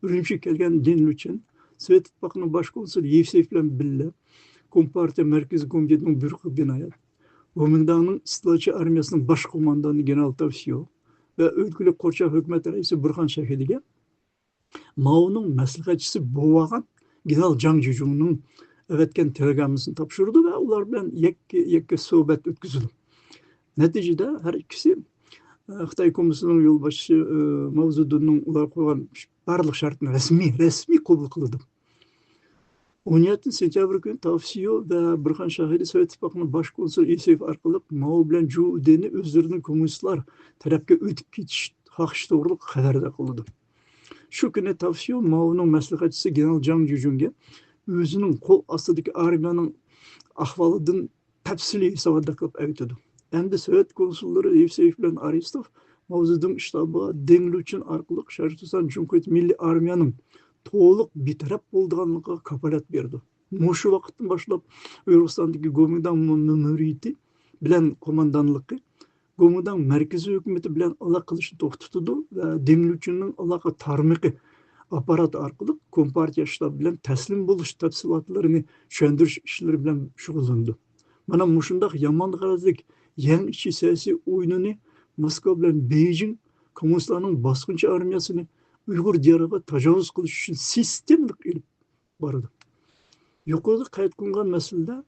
ئۈرۈمچىگە كەلگەن دىن لۈچۈن سوۋېت ئىتتىپاقىنىڭ باش كونسۇلى يېۋسېيېف بىلەن بىللە كومپارتىيە مەركىزىي كومىتېتىنىڭ بۇيرۇقىغا بىنائەن، گومىنداڭنىڭ ئىستىلچى ئارمىيەسىنىڭ باش قوماندانى گېنېرال تاۋسيو ۋە ئۆلكىلىك قورچاق ھۆكۈمەت رەئىسى بۇرھان شاھىدىگە ماۋنىڭ مەسلىھەتچىسى بولۇۋالغان گېنېرال جاڭ جىجۇڭنىڭ ئەۋەتكەن تېلېگراممىسىنى تاپشۇرىدۇ ۋە ئۇلار بىلەن يەككە، يەككە سۆھبەت ئۆتكۈزىدۇ. نەتىجىدە ھەر ئىككىسى، ئە، خىتاي كوممۇنىستىنىڭ يولباشچىسى، ئە، ماۋزېدۇننىڭ ئۇلار قويغان بارلىق شەرتنى رەسمىي، رەسمىي قوبۇل قىلىدۇ. ئون يەتتىنچى سېنتيابىر كۈنى تاۋسيو ۋە بۇرھان شاھىدى سوۋېت ئىتتىپاقىنىڭ باش كونسۇلى ئېسېف ئارقىلىق ماۋ بىلەن جۇ دېنى ئۆزلىرىنىڭ كوممۇنىستلار تەرەپكە ئۆتۈپ كېتىش خاھىشى توغرىلىق خەۋەردار قىلىدۇ. شۇ كۈنى تاۋسيو ماۋنىڭ مەسلىھەتچىسى گېنېرال جاڭ جۈجۈنگە ئۆزىنىڭ قول ئاستىدىكى ئارمىيەنىڭ ئەھۋالىدىن تەپسىلىي ساۋاتداكلىق ئەۋېتىدۇ. ئەمدى سوۋېت كونسۇللىرى يېۋسېيېف بىلەن ئارىستوف ماۋزېدۇڭ شتابىغا دېڭ لۈچۈن ئارقىلىق شەرقىي تۈركىستان جۇمھۇرىيىتى مىللىي ئارمىيەنىڭ تولۇق بىتەرەپ بولىدىغانلىقىغا كاپالەت بېرىدۇ. مۇشۇ ۋاقىتتىن باشلاپ ئۇيغۇرىستاندىكى گومىنداڭ مەمۇرىيىتى بىلەن قوماندانلىقى گومىنداڭ مەركىزىي ھۆكۈمىتى بىلەن ئالاقە قىلىشنى توختىتىدۇ ۋە دېڭ لۈچۈننىڭ ئالاقە تارمىقى ئاپپاراتى ئارقىلىق كومپارتىيە شتابى بىلەن تەسلىم بولۇش تەپسىلاتلىرىنى چۈشەندۈرۈش ئىشلىرى بىلەن شۇغۇللىنىدۇ. مانا مۇشۇنداق يامان غەرەزلىك يەڭ ئىچى سىياسىي ئويۇنىنى موسكۋا بىلەن بېيجىڭ كوممۇنىستلارنىڭ باسقۇنچى ئارمىيەسىنى ئۇيغۇر دىيارىغا تاجاۋۇز قىلىش ئۈچۈن سىستېمىلىق ئېلىپ بارىدۇ. يۇقىرىدا قەيت قىلىنغان مەسىلىلەر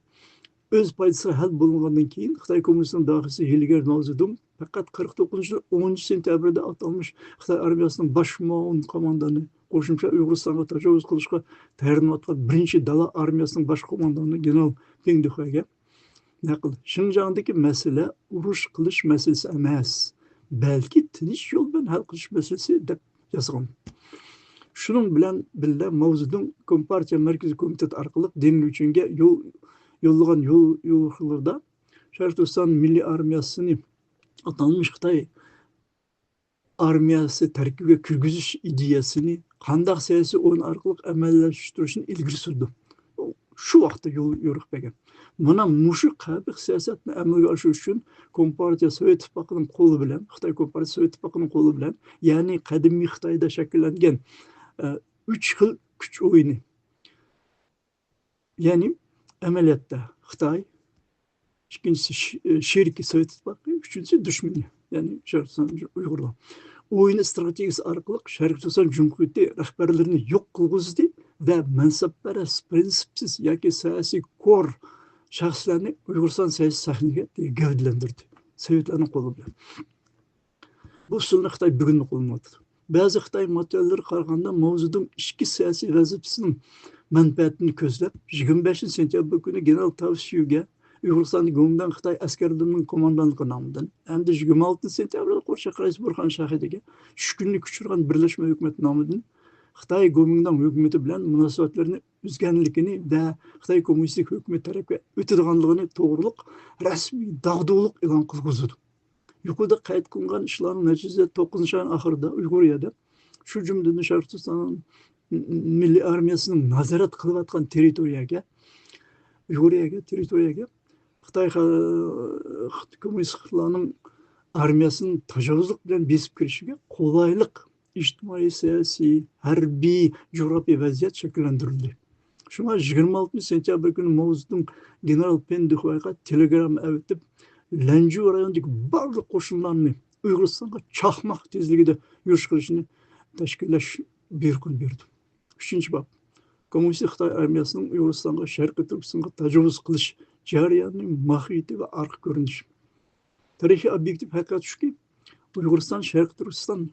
ئۆز پايدىسىغا ھەل بولۇنغاندىن كېيىن، خىتاي كوممۇنىستىنىڭ داھىيسى ھىلگېرد ماۋزېدۇڭ پەقەت قىرىق توققۇزىنچى يىل ئونىنچى سېنتەبىردە ئاتالمىش خىتاي ئارمىيەسىنىڭ باش مۇئاۋىن قوماندانى، قوشۇمچە ئۇيغۇرىستانغا تاجاۋۇز قىلىشقا تەييارلىنىۋاتقان بىرىنچى دالا ئارمىيەسىنىڭ باش قوماندانى گېنېرال پېڭ دېخۇەيگە نەقىل، شىنجاڭدىكى مەسىلە ئۇرۇش قىلىش مەسىلىسى ئەمەس، بەلكى تىنچ يول بىلەن ھەل قىلىش مەسىلىسى، دەپ يازغان. شۇنىڭ بىلەن بىللە، ماۋزېدۇڭ كومپارتىيە مەركىزىي كومىتېتى ئارقىلىق دېڭ ليۇچۈنگە يول، يوللىغان يول يورۇقلىرىدا شەرقىي تۈركىستان مىللىي ئارمىيەسىنى ئاتالمىش خىتاي ئارمىيەسى تەركىبىگە كىرگۈزۈش ئىدىيەسىنى قانداق سىياسىي ئويۇن ئارقىلىق ئەمەلىيلەشتۈرۈشنى ئىلگىرى سۈردى. شۇ ۋاقىتتا يول يورۇق بەرگەن. مانا مۇشۇ قەبىھ سىياسەتنى ئەمەلگە ئاشۇرۇش ئۈچۈن كومپارتىيە سوۋېت ئىتتىپاقىنىڭ قولى بىلەن، خىتاي كومپارتىيە سوۋېت ئىتتىپاقىنىڭ قولى بىلەن، يەنى قەدىمىي خىتايدا شەكىللەنگەن، ئە، ئۈچ خىل كۈچ ئويۇنى، يەنى ئەمەلىيەتتە خىتاي، ئىككىنچىسى ش-، شېرىكى سوۋېت ئىتتىپاقى، ئۈچىنچىسى دۈشمىنى، يەنى شەرقىي تۈركىستان ئۇيغۇرلار. ئويۇن ئىستراتېگىيىسى ئارقىلىق شەرقىي تۈركىستان جۇمھۇرىيىتى رەھبەرلىرىنى يوق قىلغۇزدى ۋە مەنسەپپەرەس، پىرىنسىپسىز ياكى سىياسىي كور شەخسلەرنى ئۇيغۇرىستان سىياسىي سەھنىگە گەۋدىلەندۈردى. سوۋېتلارنىڭ قولى بىلەن. بۇ ئۇسۇلنى خىتاي بۈگۈنمۇ قوللىنىۋاتىدۇ. بەزى خىتاي ماتېرىياللىرىغا قارىغاندا، ماۋزېدۇڭ ئىچكى سىياسىي ۋەزىپىسىنىڭ مەنپەئەتىنى كۆزلەپ، يىگىرمە بەشىنچى سېنتيابىر كۈنى گېنېرال تاۋ شيۈگە ئۇيغۇرىستاندا گومىنداڭ خىتاي ئەسكەرلىرىنىڭ قوماندانلىقى نامىدىن ھەمدە يىگىرمە ئالتىنچى سېنتيابىردا قورشاق رەئىسى بۇرھان شاھىدىگە چۈشكۈنلۈك ئۇچرىغان بىرلەشمە ھۆكۈمەت نامىدىن خىتاي گومىنداڭ ھۆكۈمىتى بىلەن مۇناسىۋەتلىرىنى ئۈزگەنلىكىنى ۋە خىتاي كوممۇنىستىك ھۆكۈمىتى تەرەپكە ئۆتىدىغانلىقىنى توغرۇلۇق رەسمىي داغدۇغىلىق ئېلان قىلغۇزىدۇ. يۇقىرىدا قەيت قىلىنغان ئىشلارنىڭ نەتىجىسىدە توققۇزىنچى ئاينىڭ ئاخىرىدا ئۇيغۇرىيەدە، شۇ جۈملىدىن شەرقىي تۈركىستان مىللىي ئارمىيەسىنىڭ نازارەت قىلىۋاتقان تېررىتورىيەگە، ئۇيغۇرىيەگە، تېررىتورىيەگە خىتاي خە-، خىت-، كوممۇنىستلارنىڭ ئارمىيەسىنىڭ تاجاۋۇزلۇق بىلەن بېسىپ كىرىشىگە قولايلىق ئىجتىمائىي، سىياسىي، ھەربىي، جۇغراپىيە ۋەزىيەت شەكىللەندۈرۈلدى. شۇڭا يىگىرمە ئالتىنچى سېنتيابىر كۈنى ماۋزېدۇڭ گېنېرال پېن دېخۇەيغا تېلېگرامما ئەۋېتىپ، لەنجۇ رايونىدىكى بارلىق قوشۇنلارنى ئۇيغۇرىستانغا چاقماق تېزلىكىدە يۈرۈش قىلىشنى تەشكىللەش بۇيرۇقىنى بېرىدۇ. ئۈچىنچى باب. كوممۇنىستىك خىتاي ئارمىيەسىنىڭ ئۇيغۇرىستانغا، شەرقىي تۈركىستانغا تاجاۋۇز قىلىش جەريانى، ماھىيىتى ۋە ئارقا كۆرۈنۈشى. تارىخىي ئوبيېكتىپ ھەقىقەت شۇكى، ئۇيغۇرىستان شەرقىي تۈركىستان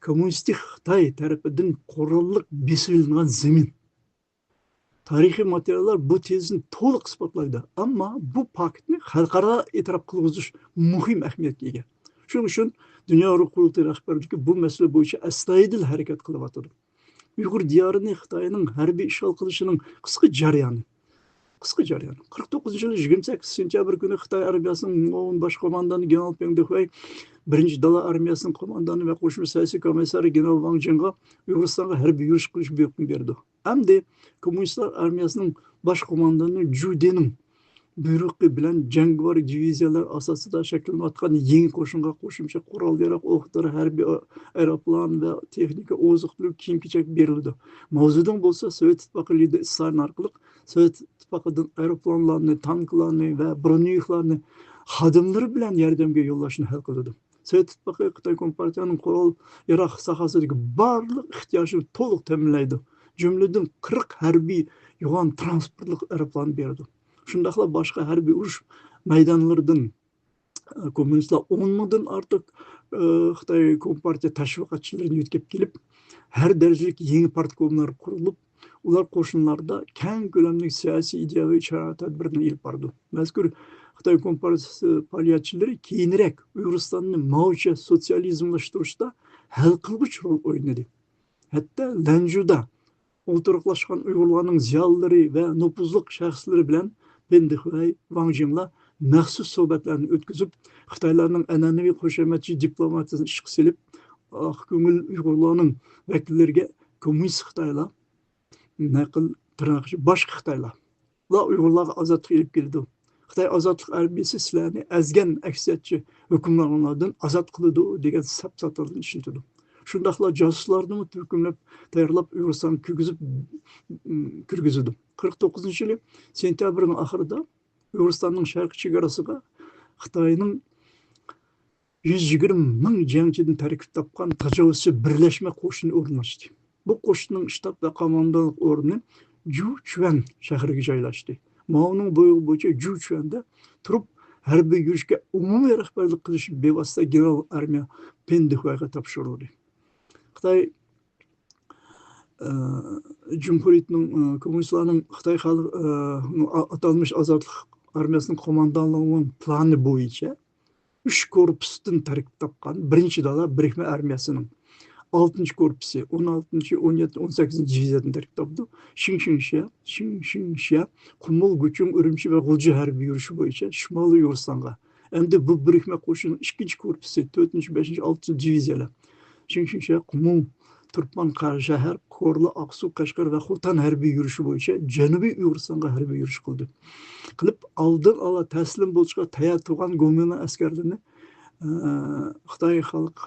كوممۇنىستىك خىتاي تەرىپىدىن قوراللىق بېسىۋېلىنغان زېمىن. تارىخىي ماتېرىياللار بۇ تېزىسىنى تولۇق ئىسپاتلايدۇ، ئەمما بۇ پاكىتنى خەلقئارا ئېتىراپ قىلغۇزۇش مۇھىم ئەھمىيەتكە ئىگە. شۇنىڭ ئۈچۈن دۇنيا ئۇيغۇر قۇرۇلتىيى رەھبەرلىكى بۇ مەسىلە بويىچە ئەستايىدىل ھەرىكەت قىلىۋاتىدۇ. ئۇيغۇر دىيارىنى خىتاينىڭ ھەربىي ئىشغال قىلىشىنىڭ قىسقا جەريانى. قىسقا جەريان. قىرىق توققۇزىنچى يىلى يىگىرمە سەككىزىنچى سېنتيابىر كۈنى خىتاي ئارمىيەسىنىڭ مۇئاۋىن باش قوماندانى گېنېرال پېڭ دېخۇەي بىرىنچى دالا ئارمىيەسىنىڭ قوماندانى ۋە قوشما سىياسىي كومىسسارى گېنېرال ۋاڭ جىڭغا ئۇيغۇرىستانغا ھەربىي يۈرۈش قىلىش بۇيرۇقىنى بېرىدۇ. ئەمدى كوممۇنىستلار ئارمىيەسىنىڭ باش قوماندانى جۇ دېنىڭ بۇيرۇقى بىلەن جەڭگىۋار دىۋىزىيەلەر ئاساسىدا شەكىللىنىۋاتقان يېڭى قوشۇنغا قوشۇمچە قورال-ياراغ، ئوق-دورا، ھەربىي ئايروپىلان ۋە تېخنىكا، ئوزۇق-تۈلۈك، كىيىم-كېچەك بېرىلىدۇ. ماۋزېدۇڭ بولسا سوۋېت ئىتتىپاقى لىدېرى ستالىن ئارقىلىق سوۋېت ئىتتىپاقىدىن ئايروپىلانلارنى، تانكىلارنى ۋە بۇرونېۋىكلارنى خادىملىرى بىلەن ياردەمگە يوللاشنى ھەل قىلىدۇ. سوۋېت ئىتتىپاقى خىتاي كومپارتىيەنىڭ قورال-ياراغ ساھەسىدىكى بارلىق ئېھتىياجىنى تولۇق تەمىنلەيدۇ. جۈملىدىن قىرىق ھەربىي يوغان تىرانسپورتلۇق ئايروپىلان بېرىدۇ. شۇنداقلا باشقا ھەربىي ئۇرۇش مەيدانلىرىدىن، ئە، كوممۇنىستلار ئون مىڭدىن ئارتۇق، ئە، خىتاي كومپارتىيە تەشۋىقاتچىلىرىنى يۆتكەپ كېلىپ، ھەر دەرىجىلىك يېڭى پارتكوملار قۇرۇلۇپ، ئۇلار قوشۇنلاردا كەڭ كۆلەملىك سىياسىي، ئىدىيەۋى چارە-تەدبىرنى ئېلىپ بارىدۇ. مەزكۇر خىتاي كومپارتىيىسى پائالىيەتچىلىرى كېيىنرەك ئۇيغۇرىستاننى ماۋچە سوتسىيالىزملاشتۇرۇشتا ھەل قىلغۇچ رول ئوينىدى. ھەتتا لەنجۇدا ئولتۇراقلاشقان ئۇيغۇرلارنىڭ زىيالىيلىرى ۋە نوپۇزلۇق شەخسلىرى بىلەن پېن دېخۇەي، ۋاڭ جىڭلار مەخسۇس سۆھبەتلەرنى ئۆتكۈزۈپ، خىتايلارنىڭ ئەنئەنىۋى خۇشامەتچى دىپلوماتىيىسىنى ئىشقا سېلىپ، ئاقكۆڭۈل ئۇيغۇرلارنىڭ ۋەكىللىرىگە كوممۇنىست خىتايلار، نەقىل، تىرناق ئىچى، باشقا خىتايلار، ئۇلار ئۇيغۇرلارغا ئازادلىق ئېلىپ كېلىدۇ. خىتاي ئازادلىق ئارمىيىسى سىلەرنى ئەزگەن ئەكسىيەتچى ھۆكۈمرانلاردىن ئازاد قىلىدۇ دېگەن سەپساتىلارنى ئىشلىتىدۇ. شۇنداقلا جاسۇسلارنىمۇ تۈركۈملەپ تەييارلاپ ئۇيغۇرىستانغا كىرگۈزۈپ، كىرگۈزىدۇ. قىرىق توققۇزىنچى يىلى سېنتيابىرنىڭ ئاخىرىدا ئۇيغۇرىستاننىڭ شەرقىي چېگراسىغا خىتاينىڭ يۈز يىگىرمە مىڭ جەڭچىدىن تەركىب تاپقان تاجاۋۇزچى بىرلەشمە قوشۇنى ئورۇنلاشتى. بۇ قوشۇننىڭ شتاب ۋە قوماندانلىق ئورنى جۇچۈەن شەھىرىگە جايلاشتى. ماۋنىڭ بۇيرۇقى بويىچە جۇچۈەندە تۇرۇپ، ھەربىي يۈرۈشكە ئومۇمىي رەھبەرلىك قىلىش بىۋاسىتە گېنېرال ئارمىيە پېن دېخۇەيغا تاپشۇرۇلدى. خىتاي، ئى، جۇمھۇرىيىتىنىڭ، ئى، كوممۇنىستلارنىڭ خىتاي خەلق، ئى، نىڭ ئا-، ئاتالمىش ئازادلىق ئارمىيەسىنىڭ قوماندانلىقىنىڭ پىلانى بويىچە ئۈچ كورپۇستىن تەركىب تاپقان بىرىنچى دالا بىرىكمە ئارمىيەسىنىڭ ئالتىنچى كورپۇسى، ئون ئالتىنچى، ئون يەتتىنچى، ئون سەككىزىنچى دىۋىزىيەدىن تەركىب تاپىدۇ. شىڭشىڭشيا، شىڭشىڭشيا، قۇمۇل، گۇچۇڭ، ئۈرۈمچى ۋە غۇلجا ھەربىي يۈرۈشى بويىچە شىمالىي يۇغۇرۇستانغا، ئەمدى بۇ بىرىكمە قوشۇننىڭ ئىككىنچى كورپۇسى، تۆتىنچى، بەشىنچى، ئالتىنچى دىۋىزىيەلەر، شىڭشىڭشيا، قۇمۇل، تۇرپان، قاراشەھەر، كورلا، ئاقسۇ، قەشقەر ۋە خوتەن ھەربىي يۈرۈشى بويىچە جەنۇبىي ئۇيغۇرىستانغا ھەربىي يۈرۈش قىلدى. قىلىپ، ئالدىن ئالا تەسلىم بولۇشقا تەييار تۇرغان گومىنداڭ ئەسكەرلىرىنى، ئە، خىتاي خەلق،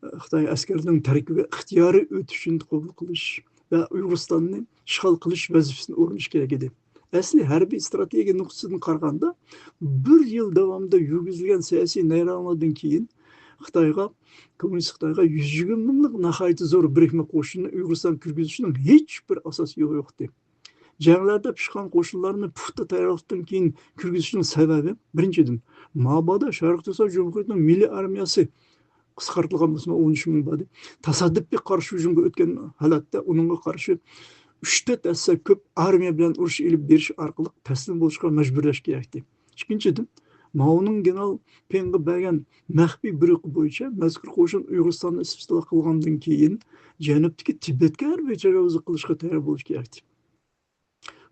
خىتاي ئەسكەرلىرىنىڭ تەركىبىگە ئىختىيارىي ئۆتۈشۈنى قوبۇل قىلىش ۋە ئۇيغۇرىستاننى ئىشغال قىلىش ۋەزىپىسىنى ئورۇنداش كېرەك ئىدى. ئەسلى ھەربىي ئىستراتېگىيە نۇقتىسىدىن قارىغاندا، بىر يىل داۋامىدا يۈرگۈزۈلگەن سىياسىي نەيرانلاردىن كېيىن خىتايغا، كوممۇنىست خىتايغا يۈز يىگىرمە مىڭلىق ناھايىتى زور بىرىكمە قوشۇننى ئۇيغۇرىستانغا كىرگۈزۈشنىڭ ھېچ بىر ئاساسى يوق ئىدى. جەڭلەردە پىشقان قوشۇنلارنى پۇختا تەييارلىقتىن كېيىن كىرگۈزۈشنىڭ سەۋەبى، بىرىنچىدىن، مابادا شەرقىي تۈركىستان جۇمھۇرىيىتىنىڭ مىللىي ئارمىيەسى قىسقارتىلغان بولسىمۇ، ئون ئۈچ مىڭ بار ئىدى. تاسادىپىي قارشى ھۇجۇمغا ئۆتكەن ھالەتتە ئۇنىڭغا قارشى ئۈچ تۆت ھەسسە كۆپ ئارمىيە بىلەن ئۇرۇش ئېلىپ بېرىش ئارقىلىق تەسلىم بولۇشقا مەجبۇرلاش كېرەكتى. ئىككىنچىدىن، ماۋنىڭ گېنېرال پېڭغا بەرگەن مەخپىي بۇيرۇقى بويىچە مەزكۇر قوشۇن ئۇيغۇرىستاننى ئىستىلا قىلغاندىن كېيىن، جەنۇبتىكى تىبەتكە ھەربىي تاجاۋۇزلۇق قىلىشقا تەييار بولۇش كېرەكتى.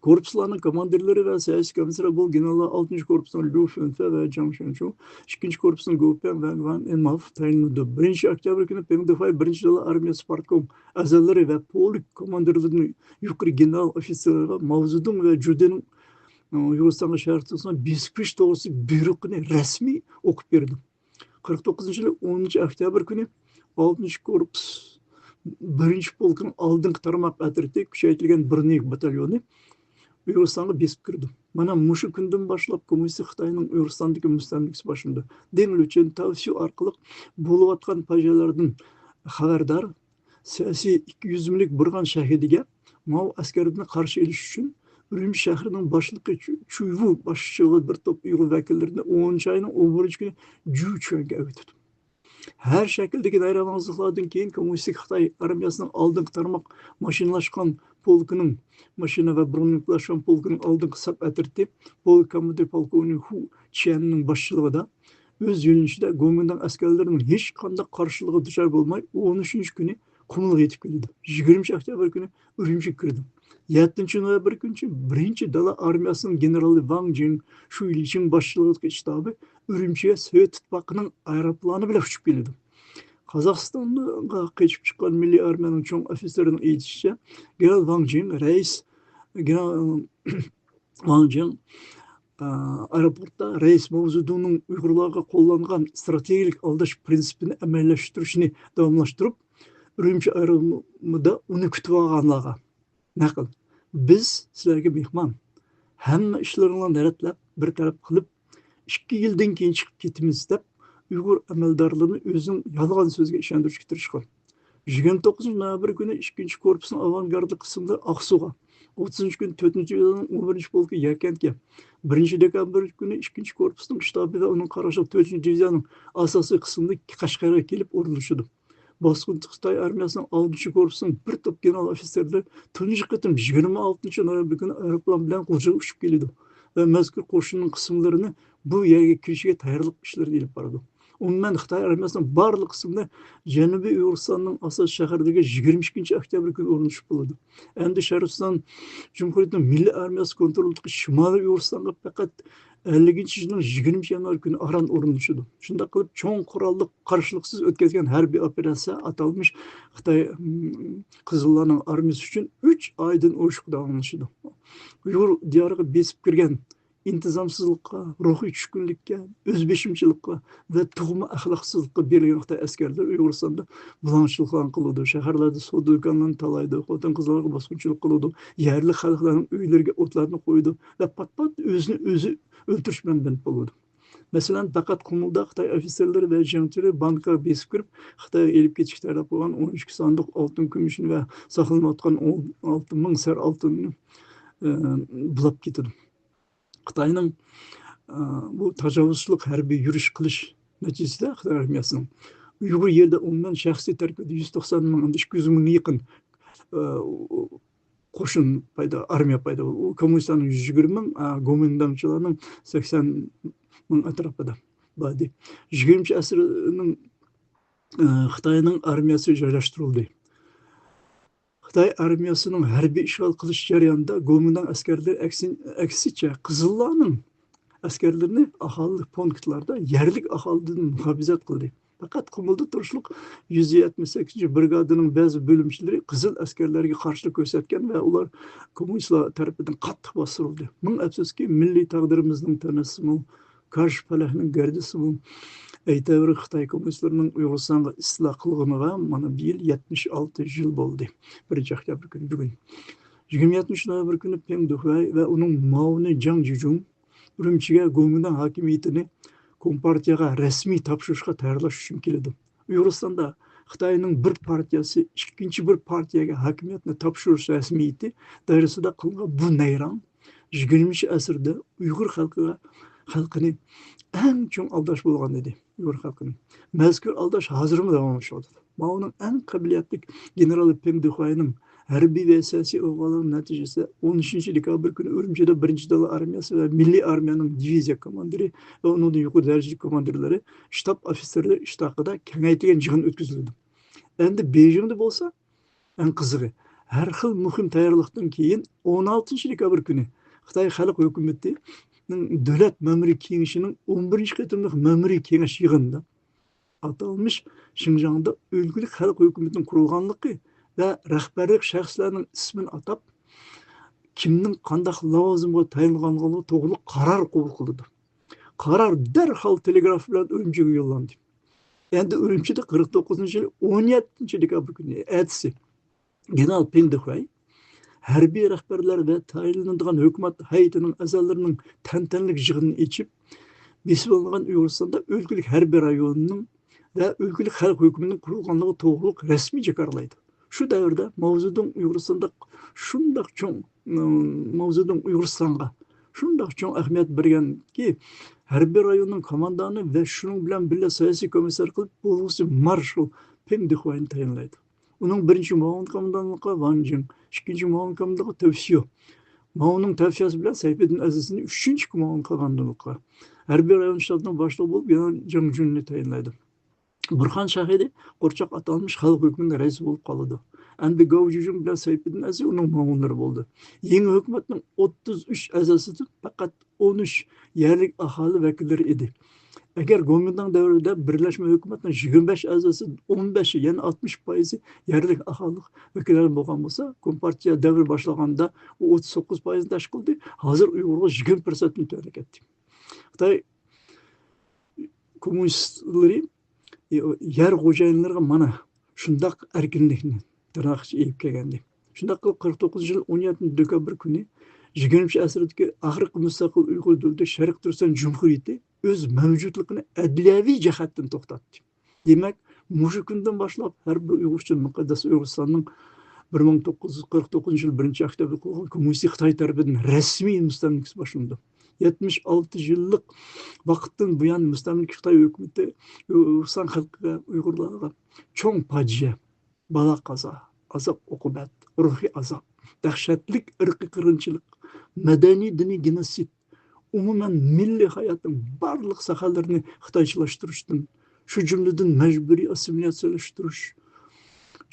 كورپۇسلارنىڭ كوماندىرلىرى ۋە سىياسىي كومىسسارلار بولۇپ گېنېراللار ئالتىنچى كورپۇسنىڭ ليۇ فېنفې ۋە جاڭ شيەنچۇ، ئىككىنچى كورپۇسنىڭ گوپياڭ ۋەن ۋان ئېنماف تەيىنلىنىدۇ. بىرىنچى ئۆكتەبىر كۈنى پېڭ دېخۇەي بىرىنچى دالا ئارمىيەسى پارتكوم ئەزالىرى ۋە پولك كوماندىرلىرىنىڭ يۇقىرى گېنېرال ئوفىتسېرلىرىغا ماۋزېدۇڭ ۋە جۇدېنىڭ، ئۇ، ئۇيغۇرىستانغا شەرقىي تۈركىستانغا بېسىپ كىرىش توغرىسىدىكى بۇيرۇقىنى رەسمىي ئوقۇپ بېرىدۇ. قىرىق توققۇزىنچى يىلى ئونىنچى ئۆكتەبىر كۈنى ئالتىنچى كورپۇس بىرىنچى پولكىنىڭ ئالدىنقى تارماق ئەترىتى كۈچەيتىلگەن بىرنىيك باتاليونى ئۇيغۇرىستانغا بېسىپ كىرىدۇ. مانا مۇشۇ كۈندىن باشلاپ كوممۇنىست خىتاينىڭ ئۇيغۇرىستاندىكى مۇستەملىكىسى باشلىنىدۇ. دېڭ لۈچۈن تاۋسيۇ ئارقىلىق بولۇۋاتقان پاجىئەلەردىن خەۋەردار، سىياسىي ئىككى يۈزلۈك بۇرغان شەھىدىگە ماۋ ئەسكەردىن قارشى ئېلىش ئۈچۈن ئۈرۈمچى شەھىرىنىڭ باشلىقى چۈ-، چۈيۋۇ باشچىلىقىدا بىر توپ ئۇيغۇر ۋەكىللىرىنى ئونىنچى ئاينىڭ ئون بىرىنچى كۈنى جۇچۈەنگە ئەۋېتىدۇ. ھەر شەكىلدىكى ۋەيرانلىقلاردىن كېيىن كوممۇنىستىك خىتاي ئارمىيەسىنىڭ ئالدىنقى تارماق ماشىنىلاشقان پولكىنىڭ، ماشىنا ۋە بۇرۇنلاشقان پولكىنىڭ ئالدىنقى ساپ ئەترىتى، پولك كوماندىرى پولكوۋنىك خۇ چيەننىڭ باشچىلىقىدا ئۆز يۆنىلىشىدە گومىنداڭ ئەسكەرلىرىنىڭ ھېچقانداق قارشىلىقىغا دۇچار بولماي، ئون ئۈچىنچى كۈنى قۇمۇلغا يېتىپ كېلىدۇ. يىگىرمىنچى ئۆكتەبىر كۈنى ئۈرۈمچىگە كىرىدۇ. يەتتىنچى نويابىر كۈنى بىرىنچى دالا ئارمىيەسىنىڭ گېنېرالى ۋاڭ جىڭ، شۇ يىچىڭ باشچىلىقىدىكى شتابى ئۈرۈمچىگە سوۋېت ئىتتىپاقىنىڭ ئايروپىلانى بىلەن ئۇچۇپ كېلىدۇ. قازاقىستانغا قېچىپ چىققان مىللىي ئارمىيەنىڭ چوڭ ئوفىتسېرىنىڭ ئېيتىشىچە، گېنېرال ۋاڭ جىڭ رەئىس، گېنېرال ۋاڭ جىڭ، ئا، ئايروپورتتا رەئىس ماۋزېدۇڭنىڭ ئۇيغۇرلارغا قوللانغان ئىستراتېگىيەلىك ئالداش پىرىنسىپىنى ئەمەلىيلەشتۈرۈشنى داۋاملاشتۇرۇپ، ئۈرۈمچى ئايرودرومىدا ئۇنى كۈتۈۋالغانلارغا نەقىل، بىز سىلەرگە مېھمان. ھەممە ئىشلىرىڭلارنى رەتلەپ، بىر تەرەپ قىلىپ، ئىككى يىلدىن كېيىن چىقىپ كېتىمىز، دەپ، ئۇيغۇر ئەمەلدارلىرىنى ئۆزىنىڭ يالغان سۆزىگە ئىشەندۈرۈشكە تىرىشقان. يىگىرمە توققۇزىنچى نويابىر كۈنى ئىككىنچى كورپۇسنىڭ ئاۋانگارد قىسىملىرى ئاقسۇغا، ئوتتۇزىنچى كۈنى تۆتىنچى دىۋىزىيانىڭ ئون بىرىنچى پولكى ياركەنتكە، بىرىنچى دېكابىر كۈنى ئىككىنچى كورپۇسنىڭ شتابى ۋە ئۇنىڭ قاراشلىق تۆتىنچى دىۋىزىيانىڭ ئاساسىي قىسمى قەشقەرگە كېلىپ ئورۇنلىشىدۇ. باسقۇنچى خىتاي ئارمىيەسىنىڭ ئالتىنچى كورپۇسىنىڭ بىر توپ گېنېرال ئوفىتسېرلىرى تۇنجى قېتىم يىگىرمە ئالتىنچى نويابىر كۈنى ئايروپىلان بىلەن غۇلجىغا ئۇچۇپ كېلىدۇ ۋە مەزكۇر قوشۇننىڭ قىسىملىرىنى بۇ يەرگە كىرىشىگە تەييارلىق ئىشلىرىنى ئېلىپ بارىدۇ. ئومۇمەن، خىتاي ئارمىيەسىنىڭ بارلىق قىسمى جەنۇبىي ئۇيغۇرىستاننىڭ ئاساسىي شەھەرلىرىگە يىگىرمە ئىككىنچى ئۆكتەبىر كۈنى ئورۇنلىشىپ بولىدۇ. ئەمدى شەرقىستان جۇمھۇرىيىتىنىڭ مىللىي ئارمىيەسى كونترولىدىكى شىمالىي ئۇيغۇرىستانغا پەقەت ئەللىكىنچى يىلنىڭ يىگىرمىنچى يانۋار كۈنى ئاران ئورۇنلىشىدۇ. شۇنداق قىلىپ، چوڭ قوراللىق قارشىلىقسىز ئۆتكەزگەن ھەربىي ئوپېراتسىيە ئاتالمىش خىتاي، م، قىزىللارنىڭ ئارمىيەسى ئۈچۈن ئۈچ ئايدىن ئوشۇق داۋاملىشىدۇ. ئۇيغۇر دىيارىغا بېسىپ كىرگەن، ئىنتىزامسىزلىققا، روھىي چۈشكۈنلۈككە، ئۆزبېشىمچىلىققا ۋە تۇغما ئەخلاقسىزلىققا بېرىلگەن خىتاي ئەسكەرلىرى ئۇيغۇرىستاندا بۇلاڭچىلىقلارنى قىلىدۇ، شەھەرلەردە سودا دۇكانلىرىنى تالايدۇ، خوتۇن-قىزلارغا باسقۇنچىلىق قىلىدۇ، يەرلىك خەلقلەرنىڭ ئۆيلىرىگە ئوتلارنى قويىدۇ ۋە پات-پات ئۆزىنى ئۆزى ئۆلتۈرۈش بىلەن بەند بولىدۇ. مەسىلەن، پەقەت قۇمۇلدا خىتاي ئوفىتسېرلىرى ۋە جەڭچىلىرى بانكىغا بېسىپ كىرىپ، خىتايغا ئېلىپ كېتىشكە تەييارلىق قىلغان ئون ئىككى ساندۇق ئالتۇن كۈمۈشنى ۋە ساقلىنىۋاتقان ئون ئالتە مىڭ سەر ئالتۇننى، ئە، بۇلاپ كېتىدۇ. خىتاينىڭ، ئە، بۇ تاجاۋۇزچىلىق ھەربىي يۈرۈش قىلىش نەتىجىسىدە خىتاي ئارمىيەسىنىڭ ئۇيغۇر يېرىدە ئومۇمەن شەخسىي تەركىبىدە يۈز توقسان مىڭ، ئىككى يۈز مىڭغا يېقىن، ئە، قوشۇن پەيدا، ئارمىيە پەيدا بولدى. ئۇ كوممۇنىستلارنىڭ يۈز يىگىرمە مىڭ، ئە، گومىنداڭچىلارنىڭ سەكسەن مىڭ ئەتراپىدا بار ئىدى. يىگىرمىنچى ئەسىرنىڭ، ئە، خىتاينىڭ ئارمىيەسى جايلاشتۇرۇلدى. خىتاي ئارمىيەسىنىڭ ھەربىي ئىشغال قىلىش جەريانىدا گومىنداڭ ئەسكەرلىرى ئەكسى-، ئەكسىچە قىزىللارنىڭ ئەسكەرلىرىنى ئاھالىلىك پونكىتلاردا يەرلىك ئاھالىدىن مۇھاپىزەت قىلدى. پەقەت قۇمۇلدا تۇرۇشلۇق يۈز يەتمىش سەككىزىنچى برىگادىنىڭ بەزى بۆلۈمچىلىرى قىزىل ئەسكەرلەرگە قارشىلىق كۆرسەتكەن ۋە ئۇلار كوممۇنىستلار تەرىپىدىن قاتتىق باستۇرۇلدى. مىڭ ئەپسۇسكى، مىللىي تەقدىرىمىزنىڭ تەنەسىمۇ، كارشى پەلەكنىڭ گەردىسىمۇ، ئەيتەۋۇر خىتاي كوممۇنىستلىرىنىڭ ئۇيغۇرىستانغا ئىستىلا قىلغىنىغا مانا بۇ يىل يەتمىش ئالتە يىل بولدى. بىرىنچى ئۆكتەبىر كۈنى بۈگۈن. يىگىرمە يەتتىنچى نويابىر كۈنى پېڭ دېخۇەي ۋە ئۇنىڭ مۇئاۋىنى جاڭ جىجۇڭ ئۈرۈمچىگە گومىنداڭ ھاكىمىيىتىنى كومپارتىيەگە رەسمىي تاپشۇرۇشقا تەييارلاش ئۈچۈن كېلىدۇ. ئۇيغۇرىستاندا خىتاينىڭ بىر پارتىيەسى ئىككىنچى بىر پارتىيەگە ھاكىمىيەتنى تاپشۇرۇش رەسمىيىتى دائىرىسىدە قىلغان بۇ نەيرەڭ يىگىرمىنچى ئەسىردە ئۇيغۇر خەلقىگە، خەلقىنى ئەڭ چوڭ ئالداش بولغان ئىدى، ئۇيغۇر خەلقىنى. مەزكۇر ئالداش ھازىرمۇ داۋاملىشىۋاتىدۇ. ماۋۇنىڭ ئەڭ قابىلىيەتلىك گېنېرالى پېڭ دېخۇەينىڭ ھەربىي ۋە سىياسىي ئىلغارلىرىنىڭ نەتىجىسىدە، ئون ئۈچىنچى دېكابىر كۈنى ئۈرۈمچىدە بىرىنچى داللا ئارمىيەسى ۋە مىللىي ئارمىيەنىڭ دىۋىزىيە كوماندىرى ۋە ئۇنىڭدىن يۇقىرى دەرىجىلىك كوماندىرلىرى شتاب ئوفىتسېرلىرى ئىشتىراكىدا كېڭەيتىلگەن يىغىن ئۆتكۈزۈلىدۇ. ئەمدى بېيجىڭدا بولسا، ئەڭ قىزىقى، ھەر خىل مۇھىم تەييارلىقتىن كېيىن، ئون ئالتىنچى دېكابىر كۈنى خىتاي خەلق ھۆكۈمىتىنىڭ دۆلەت مەمۇرىي كېڭىشىنىڭ ئون بىرىنچى قېتىملىق مەمۇرىي كېڭەش يىغىنىدا ئاتالمىش شىنجاڭدا ئۆلكىلىك خەلق ھۆكۈمىتىنىڭ قۇرۇلغانلىقى ۋە رەھبەرلىك شەخسلەرنىڭ ئىسمىنى ئاتاپ، كىمنىڭ قانداق لاۋازىمغا تايىنلانغانلىقى توغرۇلۇق قارار قوبۇل قىلىدۇ. قارار دەرھال تېلېگراف بىلەن ئۈرۈمچىگە يوللاندى. ئەمدى ئۈرۈمچىدە قىرىق توققۇزىنچى يىل ئون يەتتىنچى دېكابىر كۈنى، ئەتىسى، گېنېرال پېڭ دېخۇەي ھەربىي رەھبەرلەر ۋە تەيىنلىنىدىغان ھۆكۈمەت ھەيئىتىنىڭ ئەزالىرىنىڭ تەنتەنىلىك يىغىنىنى ئېچىپ، بېسىپ ئېلىنغان ئۇيغۇرىستاندا ئۆلكىلىك ھەربىي رايوننىڭ ۋە ئۆلكىلىك خەلق ھۆكۈمىتىنىڭ قۇرۇلغانلىقى توغرۇلۇق رەسمىي جاكارلايدۇ. شۇ دەۋردە ماۋزېدۇڭ ئۇيغۇرىستاندا شۇنداق چوڭ، ماۋزېدۇڭ ئۇيغۇرىستانغا شۇنداق چوڭ ئەھمىيەت بەرگەنكى، ھەربىي رايوننىڭ كوماندانى ۋە شۇنىڭ بىلەن بىللە سىياسىي كومىسسار قىلىپ بولغۇسى مارشال پېڭ دېخۇەينى تەيىنلەيدۇ. ئۇنىڭ بىرىنچى مۇئاۋىن كوماندانلىقىغا ۋاڭ جىڭ، ئىككىنچى مۇئاۋىن كوماندانلىقىغا تەۋسىيو. ماۋنىڭ تەۋسىيەسى بىلەن سەيپىدىن ئەزىزنى ئۈچىنچى مۇئاۋىن كوماندانلىقىغا، ھەربىي رايون شتابىنىڭ باشلىقى بولۇپ يەنە جاڭ جۈننى تەيىنلەيدۇ. بۇرخان شاھىدى قورچاق ئاتالمىش خەلق ھۆكۈمىتىنىڭ رەئىسى بولۇپ قالىدۇ. ئەمدى گاۋ جۈجۈڭ بىلەن سەيپىدىن ئەزىز ئۇنىڭ مۇئاۋىنلىرى بولدى. يېڭى ھۆكۈمەتنىڭ ئوتتۇز ئۈچ ئەزاسىدىن پەقەت ئون ئۈچ يەرلىك ئاھالە ۋەكىللىرى ئىدى. ئەگەر گومىنداڭ دەۋرىدە بىرلەشمە ھۆكۈمەتنىڭ يىگىرمە بەش ئەزاسى، ئون بەشى، يەنى ئاتمىش پايىزى يەرلىك ئاھالە ۋەكىللەردىن بولغان بولسا، كومپارتىيە دەۋرى باشلانغاندا ئۇ ئوتتۇز توققۇز پايىزنى تەشكىل قىلدى. ھازىر ئۇيغۇرغا يىگىرمە پىرسەنتتىن تۆۋەنلەپ كەتتى. خىتاي كوممۇنىستلىرى يەر خوجايىنلىرىغا مانا شۇنداق ئەركىنلىكنى، تىرناق ئىچىدە، ئېلىپ كەلگەنىدى. شۇنداق قىلىپ، قىرىق توققۇزىنچى يىل ئون يەتتىنچى دېكابىر كۈنى يىگىرمىنچى ئەسىردىكى ئاخىرقى مۇستەقىل ئۇيغۇر دۆلىتى شەرقىي تۈركىستان جۇمھۇرىيىتى ئۆز مەۋجۇتلۇقىنى ئەدلىيەۋى جەھەتتىن توختاتتى. دېمەك، مۇشۇ كۈندىن باشلاپ ھەر بىر ئۇيغۇر ئۈچۈن مۇقەددەس ئۇيغۇرىستاننىڭ بىر مىڭ توققۇز يۈز قىرىق توققۇزىنچى يىل بىرىنچى ئۆكتەبىر قۇرۇلغان كوممۇنىستىك خىتاي تەرىپىدىن رەسمىي مۇستەملىكىسى باشلىنىدۇ. يەتمىش ئالتە يىللىق ۋاقىتتىن بۇيان مۇستەملىكە خىتاي ھۆكۈمىتى ئۇيغۇرىستان خەلقىگە، ئۇيغۇرلارغا چوڭ پاجىئە، بالا-قازا، ئازاب-ئوقۇبەت، روھىي ئازاب، دەھشەتلىك ئىرقىي قىرغىنچىلىق، مەدەنىي-دىنىي گېنوسىد، ئومۇمەن، مىللىي ھاياتنىڭ بارلىق ساھەلىرىنى خىتايچىلاشتۇرۇشتىن، شۇ جۈملىدىن مەجبۇرىي ئاسسىمىلياتسىيەلەشتۈرۈش،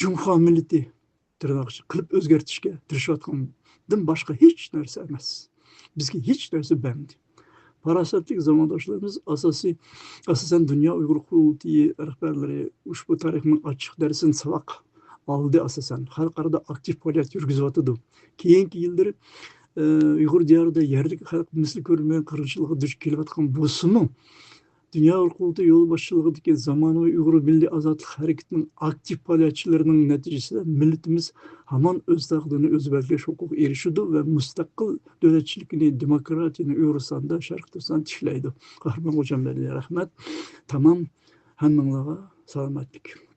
جۇڭخۇا مىللىتى، تىرناق ئىچىدە، قىلىپ ئۆزگەرتىشكە تىرىشىۋاتقاندىن باشقا ھېچ نەرسە ئەمەس. بىزگە ھېچ نەرسە بەرمىدى. پاراسەتلىك زامانداشلىرىمىز ئاساسىي، ئاساسەن، دۇنيا ئۇيغۇر قۇرۇلتىيى رەھبەرلىرى ئۇشبۇ تارىخنىڭ ئاچچىق دەرسىدىن ساۋاق ئالدى، ئاساسەن، خەلقئارادا ئاكتىپ پائالىيەت يۈرگۈزۈۋاتىدۇ. كېيىنكى يىللىرى، ئە، ئۇيغۇر دىيارىدا يەرلىك خەلق مىسلى كۆرۈلمىگەن قىرغىنچىلىققا دۇچ كېلىۋاتقان بولسىمۇ، دۇنيا ئۇيغۇر قۇرۇلتىيى يولباشچىلىقىدىكى زامانىۋى ئۇيغۇر مىللىي ئازادلىق ھەرىكىتىنىڭ ئاكتىپ پائالىيەتچىلىرىنىڭ نەتىجىسىدە مىللىتىمىز ھامان ئۆز تەقدىرىنى ئۆزى بەلگىلەش ھوقۇقىغا ئېرىشىدۇ ۋە مۇستەقىل دۆلەتچىلىكىنى، دېموكراتىيەنى ئۇيغۇرىستاندا، شەرقىي تۈركىستاندا تىكلەيدۇ. قەھرىمان غوجامبەردىن رەھمەت. تامام. ھەممىڭلارغا سالامەتلىك.